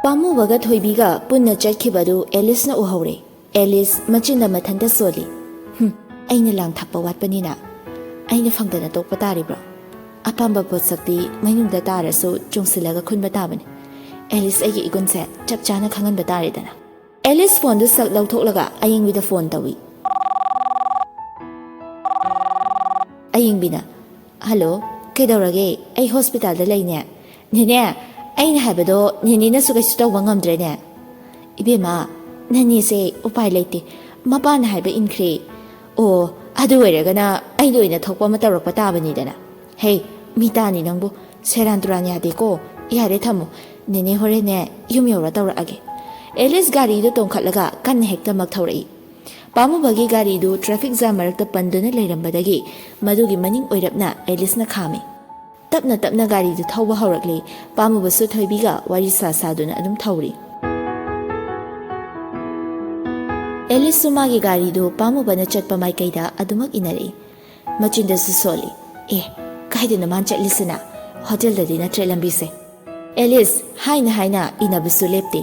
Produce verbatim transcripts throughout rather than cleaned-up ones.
ꯄꯥꯝꯃꯨꯕꯒ ꯊꯣꯏꯕꯤꯒ ꯄꯨꯟꯅ ꯆꯠꯈꯤꯕꯗꯨ ꯑꯦꯂꯤꯁꯅ ꯎꯍꯧꯔꯦ꯫ ꯑꯦꯂꯤꯁ ꯃꯆꯤꯟꯗ ꯃꯊꯟꯇ ꯁꯣꯜꯂꯤ꯫ "ꯍꯨꯝ, ꯑꯩꯅ ꯂꯥꯡ ꯊꯥꯛꯄ ꯋꯥꯠꯄꯅꯤꯅ ꯑꯩꯅ ꯐꯪꯗꯅ ꯇꯣꯛꯄ ꯇꯥꯔꯤꯕ꯭ꯔꯣ? ꯑꯄꯥꯝꯕ ꯄꯣꯠꯁꯛꯇꯤ ꯃꯅꯨꯡꯗ ꯇꯥꯔꯁꯨ ꯆꯣꯡꯁꯤꯜꯂꯒ ꯈꯨꯟꯕ ꯇꯥꯕꯅꯤ꯫ ꯑꯦꯂꯤꯁ ꯑꯩꯒꯤ ꯏꯒꯨꯟꯁꯦ ꯆꯞ ꯆꯥꯅ ꯈꯪꯍꯟꯕ ꯇꯥꯔꯦꯗꯅ꯫" ꯑꯦꯂꯤꯁ ꯐꯣꯟꯗꯨ ꯁꯛ ꯂꯧꯊꯣꯛꯂꯒ ꯑꯌꯦꯡꯕꯤꯗ ꯐꯣꯟ ꯇꯧꯏ꯫ ꯑꯌꯦꯡꯕꯤꯅ, "ꯍꯜꯂꯣ, ꯀꯩꯗꯧꯔꯒꯦ? ꯑꯩ ꯍꯣꯁꯄꯤꯇꯥꯜꯗ ꯂꯩꯅꯦ꯫" "ꯅꯦꯅꯦ, ꯑꯩꯅ ꯍꯥꯏꯕꯗꯣ ꯅꯦꯅꯦꯅꯁꯨ ꯀꯩꯁꯨ ꯇꯧꯕ ꯉꯝꯗ꯭ꯔꯦꯅꯦ꯫" "ꯏꯕꯦꯝꯃ, ꯅꯅꯦꯁꯦ ꯎꯄꯥꯏ ꯂꯩꯇꯦ꯫ ꯃꯄꯥꯅ ꯍꯥꯏꯕ ꯏꯟꯈ꯭ꯔꯦ꯫" "ꯑꯣ, ꯑꯗꯨ ꯑꯣꯏꯔꯒꯅ ꯑꯩꯒꯤ ꯑꯣꯏꯅ ꯊꯣꯛꯄ ꯑꯃ ꯇꯧꯔꯛꯄ ꯇꯥꯕꯅꯤꯗꯅ꯫" "ꯍꯦ, ꯃꯤ ꯇꯥꯅꯤ ꯅꯪꯕꯨ꯫ ꯁꯦꯔꯥꯟ ꯇꯨꯔꯥꯟ ꯌꯥꯗꯦꯀꯣ꯫ ꯌꯥꯔꯦ, ꯊꯝꯃꯣ꯫ ꯅꯦꯅꯦ ꯍꯣꯔꯦꯟꯅꯦ ꯌꯨꯝ ꯌꯧꯔ ꯇꯧꯔꯛꯑꯒꯦ꯫" ꯑꯦꯂꯤꯁ ꯒꯥꯔꯤꯗꯨ ꯇꯣꯡꯈꯠꯂꯒ ꯀꯟꯅ ꯍꯦꯛꯇꯃꯛ ꯊꯧꯔꯛꯏ꯫ ꯄꯥꯝꯃꯨꯕꯒꯤ ꯒꯥꯔꯤꯗꯨ ꯇ꯭ꯔꯥꯐꯤꯛ ꯖꯥꯝ ꯃꯔꯛꯇ ꯄꯟꯗꯨꯅ ꯂꯩꯔꯝꯕꯗꯒꯤ ꯃꯗꯨꯒꯤ ꯃꯅꯤꯡ ꯑꯣꯏꯔꯞꯅ ꯑꯦꯂꯤꯁꯅ ꯈꯥꯝꯃꯤ꯫ ꯇꯞꯅ ꯇꯞꯅ ꯒꯥꯔꯤꯗꯨ ꯊꯧꯕ ꯍꯧꯔꯛꯂꯤ꯫ ꯄꯥꯝꯃꯨꯕꯁꯨ ꯊꯣꯏꯕꯤꯒ ꯋꯥꯔꯤ ꯁꯥ ꯁꯥꯗꯨꯅ ꯑꯗꯨꯝ ꯊꯧꯔꯤ꯫ ꯑꯦꯂꯤꯁꯁꯨ ꯃꯥꯒꯤ ꯒꯥꯔꯤꯗꯨ ꯄꯥꯝꯃꯨꯕꯅ ꯆꯠꯄ ꯃꯥꯏꯀꯩꯗ ꯑꯗꯨꯃꯛ ꯏꯟꯅꯔꯛꯏ꯫ ꯃꯆꯤꯟꯗꯁꯨ ꯁꯣꯜꯂꯤ꯫ "ꯑꯦ, ꯀꯥꯏꯗꯅꯣ ꯃꯥꯅ ꯆꯠꯂꯤꯁꯤꯅ? ꯍꯣꯇꯦꯜꯗꯗꯤ ꯅꯠꯇ꯭ꯔꯦ ꯂꯝꯕꯤꯁꯦ꯫" ꯑꯦꯂꯤꯁ ꯍꯥꯏꯅ ꯍꯥꯏꯅ ꯏꯟꯅꯕꯁꯨ ꯂꯦꯞꯇꯦ꯫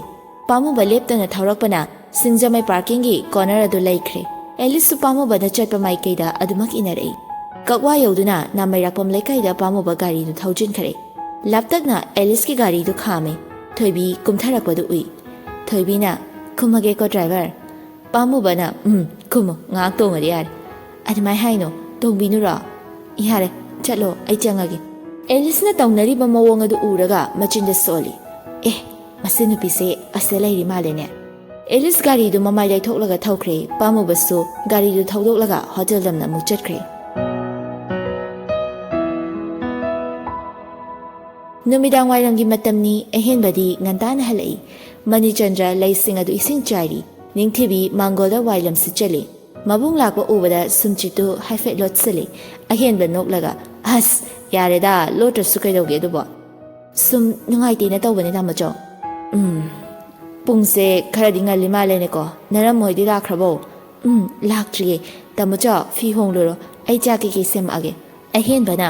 ꯄꯥꯝꯃꯨꯕ ꯂꯦꯞꯇꯅ ꯊꯧꯔꯛꯄꯅ ꯁꯤꯡꯖꯃꯩ ꯄꯥꯔꯀꯤꯡꯒꯤ ꯀꯣꯔꯅꯔ ꯑꯗꯨ ꯂꯩꯈ꯭ꯔꯦ꯫ ꯑꯦꯂꯤꯁꯁꯨ ꯄꯥꯝꯃꯨꯕꯅ ꯆꯠꯄ ꯃꯥꯏꯀꯩꯗ ꯑꯗꯨꯃꯛ ꯏꯟꯅꯔꯛꯏ꯫ ꯀꯛꯋꯥ ꯌꯧꯗꯨꯅ ꯅꯥꯃꯩꯔꯥꯛꯄꯝ ꯂꯩꯀꯥꯏꯗ ꯄꯥꯝꯃꯨꯕ ꯒꯥꯔꯤꯗꯨ ꯊꯧꯖꯤꯟꯈ꯭ꯔꯦ꯫ ꯂꯥꯞꯇꯛꯅ ꯑꯦꯂꯤꯁꯀꯤ ꯒꯥꯔꯤꯗꯨ ꯈꯥꯝꯃꯤ꯫ ꯊꯣꯏꯕꯤ ꯀꯨꯝꯊꯔꯛꯄꯗꯨ ꯎꯏ꯫ ꯊꯣꯏꯕꯤꯅ, "ꯈꯨꯝꯃꯒꯦꯀꯣ, ꯗ꯭ꯔꯥꯏꯚꯔ?" ꯄꯥꯝꯃꯨꯕꯅ, "ꯎꯝ, ꯈꯨꯝꯃꯨ, ꯉꯥꯏꯍꯥꯛ ꯇꯣꯡꯉꯗꯤ ꯌꯥꯔꯦ꯫" "ꯑꯗꯨꯃꯥꯏ ꯍꯥꯏꯅꯣ, ꯇꯣꯡꯕꯤꯅꯨꯔꯣ?" "ꯌꯥꯔꯦ, ꯆꯠꯂꯣ, ꯑꯩ ꯆꯪꯉꯒꯦ꯫" ꯑꯦꯂꯤꯁꯅ ꯇꯧꯅꯔꯤꯕ ꯃꯑꯣꯡ ꯑꯗꯨ ꯎꯔꯒ ꯃꯆꯤꯟꯗ ꯁꯣꯜꯂꯤ꯫ "ꯑꯦ, ꯃꯁꯤ ꯅꯨꯄꯤꯁꯦ ꯑꯁꯤꯗ ꯂꯩꯔꯤ ꯃꯥꯜꯂꯦꯅꯦ꯫" ꯑꯦꯂꯤꯁ ꯒꯥꯔꯤꯗꯨ ꯃꯃꯥꯏ ꯂꯩꯊꯣꯛꯂꯒ ꯊꯧꯈ꯭ꯔꯦ꯫ ꯄꯥꯝꯃꯨꯕꯁꯨ ꯒꯥꯔꯤꯗꯨ ꯊꯧꯗꯣꯛꯂꯒ ꯍꯣꯇꯦꯜ ꯂꯝꯅ ꯑꯃꯨꯛ ꯆꯠꯈ꯭ꯔꯦ꯫ ꯅꯨꯃꯤꯗꯥꯡ ꯋꯥꯏꯔꯝꯒꯤ ꯃꯇꯝꯅꯤ꯫ ꯑꯍꯦꯟꯕꯗꯤ ꯉꯟꯇꯥꯅ ꯍꯜꯂꯛꯏ꯫ ꯃꯅꯤꯆꯟꯗ꯭ꯔ ꯂꯩꯁꯤꯡ ꯑꯗꯨ ꯏꯁꯤꯡ ꯆꯥꯏꯔꯤ꯫ ꯅꯤꯡꯊꯤꯕꯤ ꯃꯥꯡꯒꯣꯜꯗ ꯋꯥꯏ ꯂꯝꯁꯤꯠꯆꯜꯂꯤ꯫ ꯃꯕꯨꯡ ꯂꯥꯛꯄ ꯎꯕꯗ ꯁꯨꯝꯆꯤꯠꯇꯨ ꯍꯥꯏꯐꯦꯠ ꯂꯣꯠꯁꯤꯜꯂꯤ꯫ ꯑꯍꯦꯟꯕ ꯅꯣꯛꯂꯒ, "ꯑꯁ, ꯌꯥꯔꯦꯗ, ꯂꯣꯠꯇ꯭ꯔꯁꯨ ꯀꯩꯗꯧꯒꯦ ꯑꯗꯨꯕꯣ?" "ꯁꯨꯝ ꯅꯨꯡꯉꯥꯏꯇꯦꯅ ꯇꯧꯕꯅꯦ, ꯇꯥꯃꯣꯆꯧ꯫" "ꯎꯝ, ꯄꯨꯡꯁꯦ ꯈꯔꯗꯤ ꯉꯜꯂꯤ ꯃꯥꯜꯂꯦꯅꯦꯀꯣ꯫ ꯅꯔꯝꯃ ꯍꯣꯏꯗꯤ ꯂꯥꯛꯈ꯭ꯔꯕꯣ?" "ꯎꯝ, ꯂꯥꯛꯇ꯭ꯔꯤꯌꯦ꯫ ꯇꯥꯃꯣꯆꯧ, ꯐꯤ ꯍꯣꯡꯂꯨꯔꯣ, ꯑꯩ ꯆꯥ ꯀꯩꯀꯩ ꯁꯦꯝꯃꯛꯑꯒꯦ꯫" ꯑꯍꯦꯟꯕꯅ,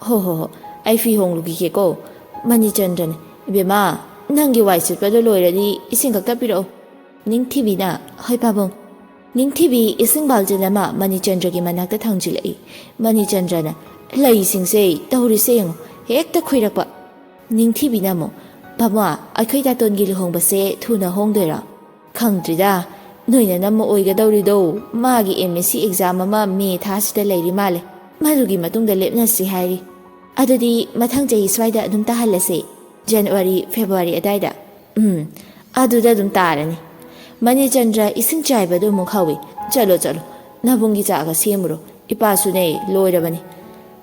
"ꯍꯣ ꯍꯣ ꯍꯣ, ꯑꯩ ꯐꯤ ꯍꯣꯡꯂꯨꯈꯤꯒꯦꯀꯣ꯫" ꯃꯅꯤꯆꯟꯗ꯭ꯔꯅ, "ꯏꯕꯦꯝꯃ, "ꯅꯪꯒꯤ ꯋꯥꯏ ꯁꯤꯠꯄꯗꯣ ꯂꯣꯏꯔꯗꯤ ꯏꯁꯤꯡ ꯈꯛꯇ ꯄꯤꯔꯛꯑꯣ꯫" ꯅꯤꯡꯊꯤꯕꯤꯅ, "ꯍꯣꯏ ꯄꯥꯕꯨꯡ꯫" ꯅꯤꯡꯊꯤꯕꯤ ꯏꯁꯤꯡ ꯕꯥꯜꯇꯤꯟ ꯑꯃ ꯃꯅꯤꯆꯟꯗ꯭ꯔꯒꯤ ꯃꯅꯥꯛꯇ ꯊꯥꯡꯖꯤꯜꯂꯛꯏ꯫ ꯃꯅꯤꯆꯟꯗ꯭ꯔꯅ, "ꯂꯩꯁꯤꯡꯁꯦ ꯇꯧꯔꯤꯁꯦ ꯌꯦꯡꯉꯣ, ꯍꯦꯛꯇ ꯈꯨꯏꯔꯛꯄ꯫" ꯅꯤꯡꯊꯤꯕꯤꯅ ꯑꯃꯨꯛ, "ꯄꯥꯕꯨꯡ, ꯑꯩꯈꯣꯏ ꯇꯥꯇꯣꯟꯒꯤ ꯂꯨꯍꯣꯡꯕꯁꯦ ꯊꯨꯅ ꯍꯣꯡꯗꯣꯏꯔꯣ?" "ꯈꯪꯗ꯭ꯔꯤꯗ, ꯅꯣꯏ ꯅꯅꯝꯃ ꯑꯣꯏꯒꯗꯧꯔꯤꯗꯣ, ꯃꯥꯒꯤ ꯑꯦꯝ ꯑꯦꯁ ꯁꯤ ꯑꯦꯛꯖꯥꯝ ꯑꯃ ꯃꯦ ꯊꯥꯁꯤꯗ ꯂꯩꯔꯤ ꯃꯥꯜꯂꯦ꯫ ꯃꯗꯨꯒꯤ ꯃꯇꯨꯡꯗ ꯂꯦꯞꯅꯁꯤ ꯍꯥꯏꯔꯤ꯫ ꯑꯗꯨꯗꯤ ꯃꯊꯪ ꯆꯍꯤ ꯁ꯭ꯋꯥꯏꯗ ꯑꯗꯨꯝ ꯇꯥꯍꯜꯂꯁꯦ, ꯖꯅꯋꯥꯔꯤ, ꯐꯦꯕ꯭ꯔꯨꯋꯥꯔꯤ ꯑꯗꯥꯏꯗ꯫" "ꯎꯝ, ꯑꯗꯨꯗ ꯑꯗꯨꯝ ꯇꯥꯔꯅꯤ꯫" ꯃꯅꯤꯆꯟꯗ꯭ꯔ ꯏꯁꯤꯡ ꯆꯥꯏꯕꯗꯨ ꯑꯃꯨꯛ ꯍꯧꯏ꯫ "ꯆꯠꯂꯣ, ꯆꯠꯂꯣ, ꯅꯕꯨꯡꯒꯤ ꯆꯥꯒ ꯁꯦꯝꯃꯨꯔꯣ꯫ ꯏꯄꯥꯁꯨꯅꯦ, ꯂꯣꯏꯔꯕꯅꯤ꯫"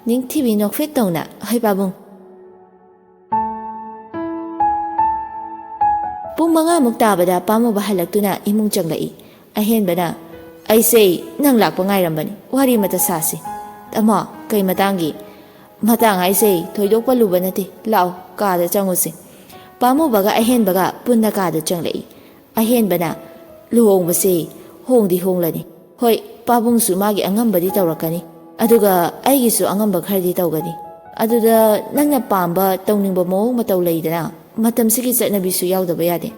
ꯅꯤꯡꯊꯤꯕꯤ ꯅꯣꯛꯐꯦꯠ ꯇꯧꯅ, "ꯍꯣꯏ ꯄꯥꯕꯨꯡ꯫" ꯄꯨꯡ ꯃꯉꯥꯃꯨꯛ ꯇꯥꯕꯗ ꯄꯥꯝꯃꯨꯕ ꯍꯜꯂꯛꯇꯨꯅ ꯏꯃꯨꯡ ꯆꯪꯂꯛꯏ꯫ ꯑꯍꯦꯟꯕꯅ, "ꯑꯩꯁꯦ ꯅꯪ ꯂꯥꯛꯄ ꯉꯥꯏꯔꯝꯕꯅꯤ, ꯋꯥꯔꯤ ꯑꯃꯇ ꯁꯥꯁꯤ꯫" "ꯇꯥꯃꯣ, ꯀꯩ ꯃꯇꯥꯡꯒꯤ?" "ꯃꯇꯥꯡ ꯍꯥꯏꯁꯦ ꯊꯣꯏꯗꯣꯛꯄ ꯂꯨꯕ ꯅꯠꯇꯦ, ꯂꯥꯛꯑꯣ, ꯀꯥꯗ ꯆꯪꯉꯨꯁꯦ꯫" ꯄꯥꯝꯃꯨꯕꯒ ꯑꯍꯦꯟꯕꯒ ꯄꯨꯟꯅ ꯀꯥꯗ ꯆꯪꯂꯛꯏ꯫ ꯑꯍꯦꯟꯕꯅ, "ꯂꯨꯍꯣꯡꯕꯁꯦ ꯍꯣꯡꯗꯤ ꯍꯣꯡꯂꯅꯤ꯫ ꯍꯣꯏ, ꯄꯥꯕꯨꯡꯁꯨ ꯃꯥꯒꯤ ꯑꯉꯝꯕꯗꯤ ꯇꯧꯔꯛꯀꯅꯤ, ꯑꯗꯨꯒ ꯑꯩꯒꯤꯁꯨ ꯑꯉꯝꯕ ꯈꯔꯗꯤ ꯇꯧꯒꯅꯤ꯫ ꯑꯗꯨꯗ ꯅꯪꯅ ꯄꯥꯝꯕ, ꯇꯧꯅꯤꯡꯕ ꯃꯑꯣꯡ ꯃꯇꯧ ꯂꯩꯗꯅ, ꯃꯇꯝꯁꯤꯒꯤ ꯆꯠꯅꯕꯤꯁꯨ ꯌꯥꯎꯗꯕ ꯌꯥꯗꯦ꯫"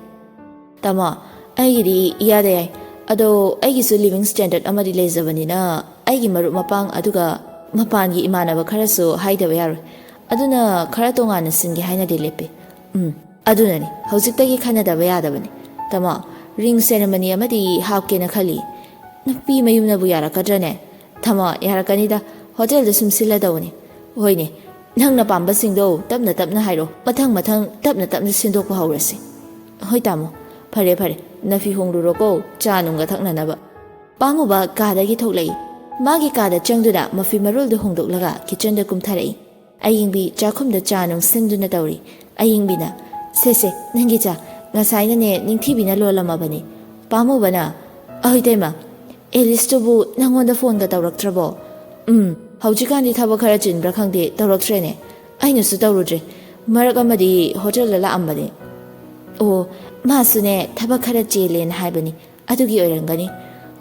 "ꯇꯥꯃꯣ, ꯑꯩꯒꯤꯗꯤ ꯏꯌꯥꯗ ꯌꯥꯏ꯫ ꯑꯗꯣ ꯑꯩꯒꯤꯁꯨ ꯂꯤꯕꯤꯡ ꯁ꯭ꯇꯦꯟꯗꯔꯠ ꯑꯃꯗꯤ ꯂꯩꯖꯕꯅꯤꯅ, ꯑꯩꯒꯤ ꯃꯔꯨꯞ ꯃꯄꯥꯡ ꯑꯗꯨꯒ ꯃꯄꯥꯟꯒꯤ ꯏꯃꯥꯟꯅꯕ ꯈꯔꯁꯨ ꯍꯥꯏꯗꯕ ꯌꯥꯔꯣꯏ꯫ ꯑꯗꯨꯅ ꯈꯔ ꯇꯣꯉꯥꯟꯅ ꯁꯤꯟꯒꯦ ꯍꯥꯏꯅꯗꯤ ꯂꯦꯞꯄꯤ꯫" "ꯎꯝ, ꯑꯗꯨꯅꯅꯤ, ꯍꯧꯖꯤꯛꯇꯒꯤ ꯈꯟꯅꯗꯕ ꯌꯥꯗꯕꯅꯤ꯫ ꯇꯥꯃꯣ, ꯔꯤꯡ ꯁꯦꯔꯦꯃꯅꯤ ꯑꯃꯗꯤ ꯍꯥꯞꯀꯦꯅ ꯈꯜꯂꯤ꯫" "ꯅꯨꯄꯤ ꯃꯌꯨꯝꯅꯕꯨ ꯌꯥꯔꯛꯀꯗ꯭ꯔꯅꯦ?" "ꯇꯥꯃꯣ, ꯌꯥꯔꯛꯀꯅꯤꯗ, ꯍꯣꯇꯦꯜꯗ ꯁꯨꯝ ꯁꯤꯜꯂꯗꯧꯕꯅꯤ꯫" "ꯍꯣꯏꯅꯦ, ꯅꯪꯅ ꯄꯥꯝꯕꯁꯤꯡꯗꯣ ꯇꯞꯅ ꯇꯞꯅ ꯍꯥꯏꯔꯣ, ꯃꯊꯪ ꯃꯊꯪ ꯇꯞꯅ ꯇꯞꯅ ꯁꯤꯟꯗꯣꯛꯄ ꯍꯧꯔꯁꯤ꯫" "ꯍꯣꯏ ꯇꯥꯃꯣ, ꯐꯔꯦ ꯐꯔꯦ, ꯅꯐꯤ ꯍꯣꯡꯂꯨꯔꯣꯀꯣ, ꯆꯥ ꯅꯨꯡꯒ ꯊꯛꯅꯅꯕ꯫" ꯄꯥꯝꯃꯨꯕ ꯀꯥꯗꯒꯤ ꯊꯣꯛꯂꯛꯏ꯫ ꯃꯥꯒꯤ ꯀꯥꯗ ꯆꯪꯗꯨꯅ ꯃꯐꯤ ꯃꯔꯣꯜꯗꯨ ꯍꯣꯡꯗꯣꯛꯂꯒ ꯀꯤꯆꯟꯗ ꯀꯨꯝꯊꯔꯛꯏ꯫ ꯑꯌꯤꯡꯕꯤ ꯆꯥꯛꯈꯨꯝꯗ ꯆꯥ ꯅꯨꯡ ꯁꯤꯟꯗꯨꯅ ꯇꯧꯔꯤ꯫ ꯑꯌꯤꯡꯕꯤꯅ, "ꯁꯦ ꯁꯦ, ꯅꯪꯒꯤ ꯆꯥ, ꯉꯁꯥꯏꯅꯅꯦ ꯅꯤꯡꯊꯤꯕꯤꯅ ꯂꯣꯜꯂꯝꯃꯕꯅꯤ꯫" ꯄꯥꯝꯃꯨꯕꯅ, "ꯑꯍꯣꯏ ꯇꯩꯃ, ꯑꯦꯂꯤꯁꯇꯨꯕꯨ ꯅꯪꯉꯣꯟꯗ ꯐꯣꯟꯒ ꯇꯧꯔꯛꯇ꯭ꯔꯕꯣ?" "ꯎꯝ, ꯍꯧꯖꯤꯛꯀꯥꯟꯗꯤ ꯊꯕꯛ ꯈꯔ ꯆꯤꯟꯕ꯭ꯔꯥ ꯈꯪꯗꯦ, ꯇꯧꯔꯛꯇ꯭ꯔꯦꯅꯦ꯫ ꯑꯩꯅꯁꯨ ꯇꯧꯔꯨꯗ꯭ꯔꯦ꯫ ꯃꯔꯛ ꯑꯃꯗꯤ ꯍꯣꯇꯦꯜꯗ ꯂꯥꯛꯑꯝꯕꯅꯦ꯫" "ꯑꯣ, ꯃꯥꯁꯨꯅꯦ ꯊꯕꯛ ꯈꯔ ꯆꯦꯜꯂꯦꯅ ꯍꯥꯏꯕꯅꯤ, ꯑꯗꯨꯒꯤ ꯑꯣꯏꯔꯝꯒꯅꯤ꯫"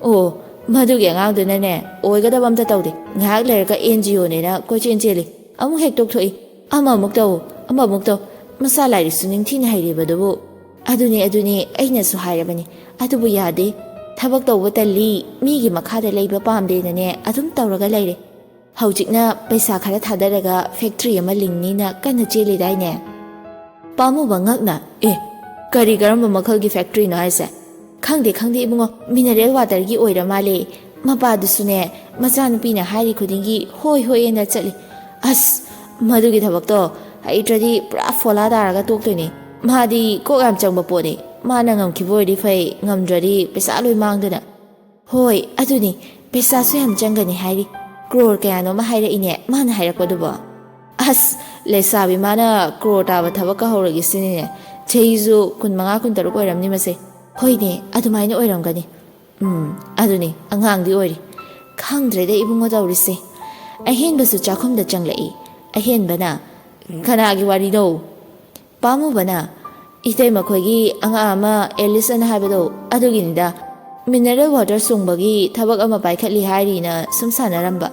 "ꯑꯣ, ꯃꯗꯨꯒꯤ ꯑꯉꯥꯡꯗꯨꯅꯅꯦ ꯑꯣꯏꯒꯗꯕ ꯑꯝꯇ ꯇꯧꯗꯦ꯫ ꯉꯥꯏꯍꯥꯛ ꯂꯩꯔꯒ ꯑꯦꯟ ꯖꯤ ꯑꯣꯅꯦꯅ ꯀꯣꯏꯆꯦꯟ ꯆꯦꯜꯂꯤ꯫ ꯑꯃꯨꯛ ꯍꯦꯛ ꯇꯣꯛꯊꯣꯛꯏ, ꯑꯃꯃꯨꯛ ꯇꯧ, ꯑꯃꯃꯨꯛ ꯇꯧ꯫ ꯃꯆꯥ ꯂꯥꯏꯔꯤꯛꯁꯨ ꯅꯤꯡꯊꯤꯅ ꯍꯩꯔꯤꯕꯗꯨꯕꯨ꯫ "ꯑꯗꯨꯅꯦ, ꯑꯗꯨꯅꯦ, ꯑꯩꯅꯁꯨ ꯍꯥꯏꯔꯕꯅꯤ, ꯑꯗꯨꯕꯨ ꯌꯥꯗꯦ꯫ ꯊꯕꯛ ꯇꯧꯕ ꯇꯜꯂꯤ, ꯃꯤꯒꯤ ꯃꯈꯥꯗ ꯂꯩꯕ ꯄꯥꯝꯗꯦꯅꯅꯦ ꯑꯗꯨꯝ ꯇꯧꯔꯒ ꯂꯩꯔꯦ꯫ ꯍꯧꯖꯤꯛꯅ ꯄꯩꯁꯥ ꯈꯔ ꯊꯥꯗꯔꯒ ꯐꯦꯛꯇ꯭ꯔꯤ ꯑꯃ ꯂꯤꯡꯅꯤꯅ ꯀꯟꯅ ꯆꯦꯜꯂꯤꯗꯥꯏꯅꯦ?" ꯄꯥꯝꯃꯨꯕ ꯉꯛꯅ, "ꯑꯦ, ꯀꯔꯤ ꯀꯔꯝꯕ ꯃꯈꯜꯒꯤ ꯐꯦꯛꯇ꯭ꯔꯤꯅꯣ ꯍꯥꯏꯁꯦ?" "ꯈꯪꯗꯦ, ꯈꯪꯗꯦ ꯏꯕꯨꯡꯉꯣ, ꯃꯤꯅꯔꯦꯜ ꯋꯥꯇꯔꯒꯤ ꯑꯣꯏꯔ ꯃꯥꯜꯂꯦ꯫ ꯃꯄꯥꯗꯨꯁꯨꯅꯦ, ꯃꯆꯥꯅꯨꯄꯤꯅ ꯍꯥꯏꯔꯤ ꯈꯨꯗꯤꯡꯒꯤ ꯍꯣꯏ ꯍꯣꯏ ꯑꯅ ꯆꯠꯂꯤ꯫ ꯑꯁ, ꯃꯗꯨꯒꯤ ꯊꯕꯛꯇꯣ ꯍꯩꯇ꯭ꯔꯗꯤ ꯄꯨꯔꯥ ꯐꯣꯂꯥ ꯇꯥꯔꯒ ꯇꯣꯛꯇꯣꯏꯅꯦ꯫ ꯃꯥꯗꯤ ꯀꯣꯛ ꯌꯥꯝ ꯆꯪꯕ ꯄꯣꯠꯅꯤ꯫ ꯃꯥꯅ ꯉꯝꯈꯤꯕ ꯑꯣꯏꯔꯗꯤ ꯐꯩ, ꯉꯝꯗ꯭ꯔꯗꯤ ꯄꯩꯁꯥ ꯂꯣꯏ ꯃꯥꯡꯗꯅ꯫" "ꯍꯣꯏ, ꯑꯗꯨꯅꯤ, ꯄꯩꯁꯥꯁꯨ ꯌꯥꯝ ꯆꯪꯒꯅꯤ ꯍꯥꯏꯔꯤ꯫ ꯀ꯭ꯔꯣꯔ ꯀꯌꯥꯅꯣꯃ ꯍꯥꯏꯔꯛꯏꯅꯦ ꯃꯥꯅ ꯍꯥꯏꯔꯛꯄꯗꯨꯕꯣ?" "ꯑꯁ, ꯂꯩꯁꯥꯕꯤ ꯃꯥꯅ ꯀ꯭ꯔꯣꯔ ꯇꯥꯕ ꯊꯕꯛꯀ ꯍꯧꯔꯒꯦ ꯁꯤꯅꯤꯅꯦ꯫ ꯆꯍꯤꯁꯨ ꯀꯨꯟꯃꯉꯥ, ꯀꯨꯟꯇꯔꯨꯛ ꯑꯣꯏꯔꯝꯅꯤ ꯃꯁꯦ꯫ ꯍꯣꯏꯅꯦ, ꯑꯗꯨꯃꯥꯏꯅ ꯑꯣꯏꯔꯝꯒꯅꯤ꯫ ꯎꯝ, ꯑꯗꯨꯅꯤ, ꯑꯉꯥꯡꯗꯤ ꯑꯣꯏꯔꯤ꯫ ꯈꯪꯗ꯭ꯔꯦꯗ ꯏꯕꯨꯡꯉꯣ ꯇꯧꯔꯤꯁꯦ꯫" ꯑꯍꯦꯟꯕꯁꯨ ꯆꯥꯛꯈꯨꯝꯗ ꯆꯪꯂꯛꯏ꯫ ꯑꯍꯦꯟꯕꯅ, "ꯀꯅꯥꯒꯤ ꯋꯥꯔꯤꯅꯣ?" ꯄꯥꯝꯃꯨꯕꯅ, "ꯏꯇꯩꯃꯈꯣꯏꯒꯤ ꯑꯉꯥꯡ ꯑꯃ ꯑꯦꯂꯤꯁ ꯑꯅ ꯍꯥꯏꯕꯗꯣ, ꯑꯗꯨꯒꯤꯅꯤꯗ꯫ ꯃꯤꯅꯔꯦꯜ ꯋꯥꯇꯔ ꯁꯨꯡꯕꯒꯤ ꯊꯕꯛ ꯑꯃ ꯄꯥꯏꯈꯠꯂꯤ ꯍꯥꯏꯔꯤꯅ ꯁꯨꯝ ꯁꯥꯟꯅꯔꯝꯕ꯫"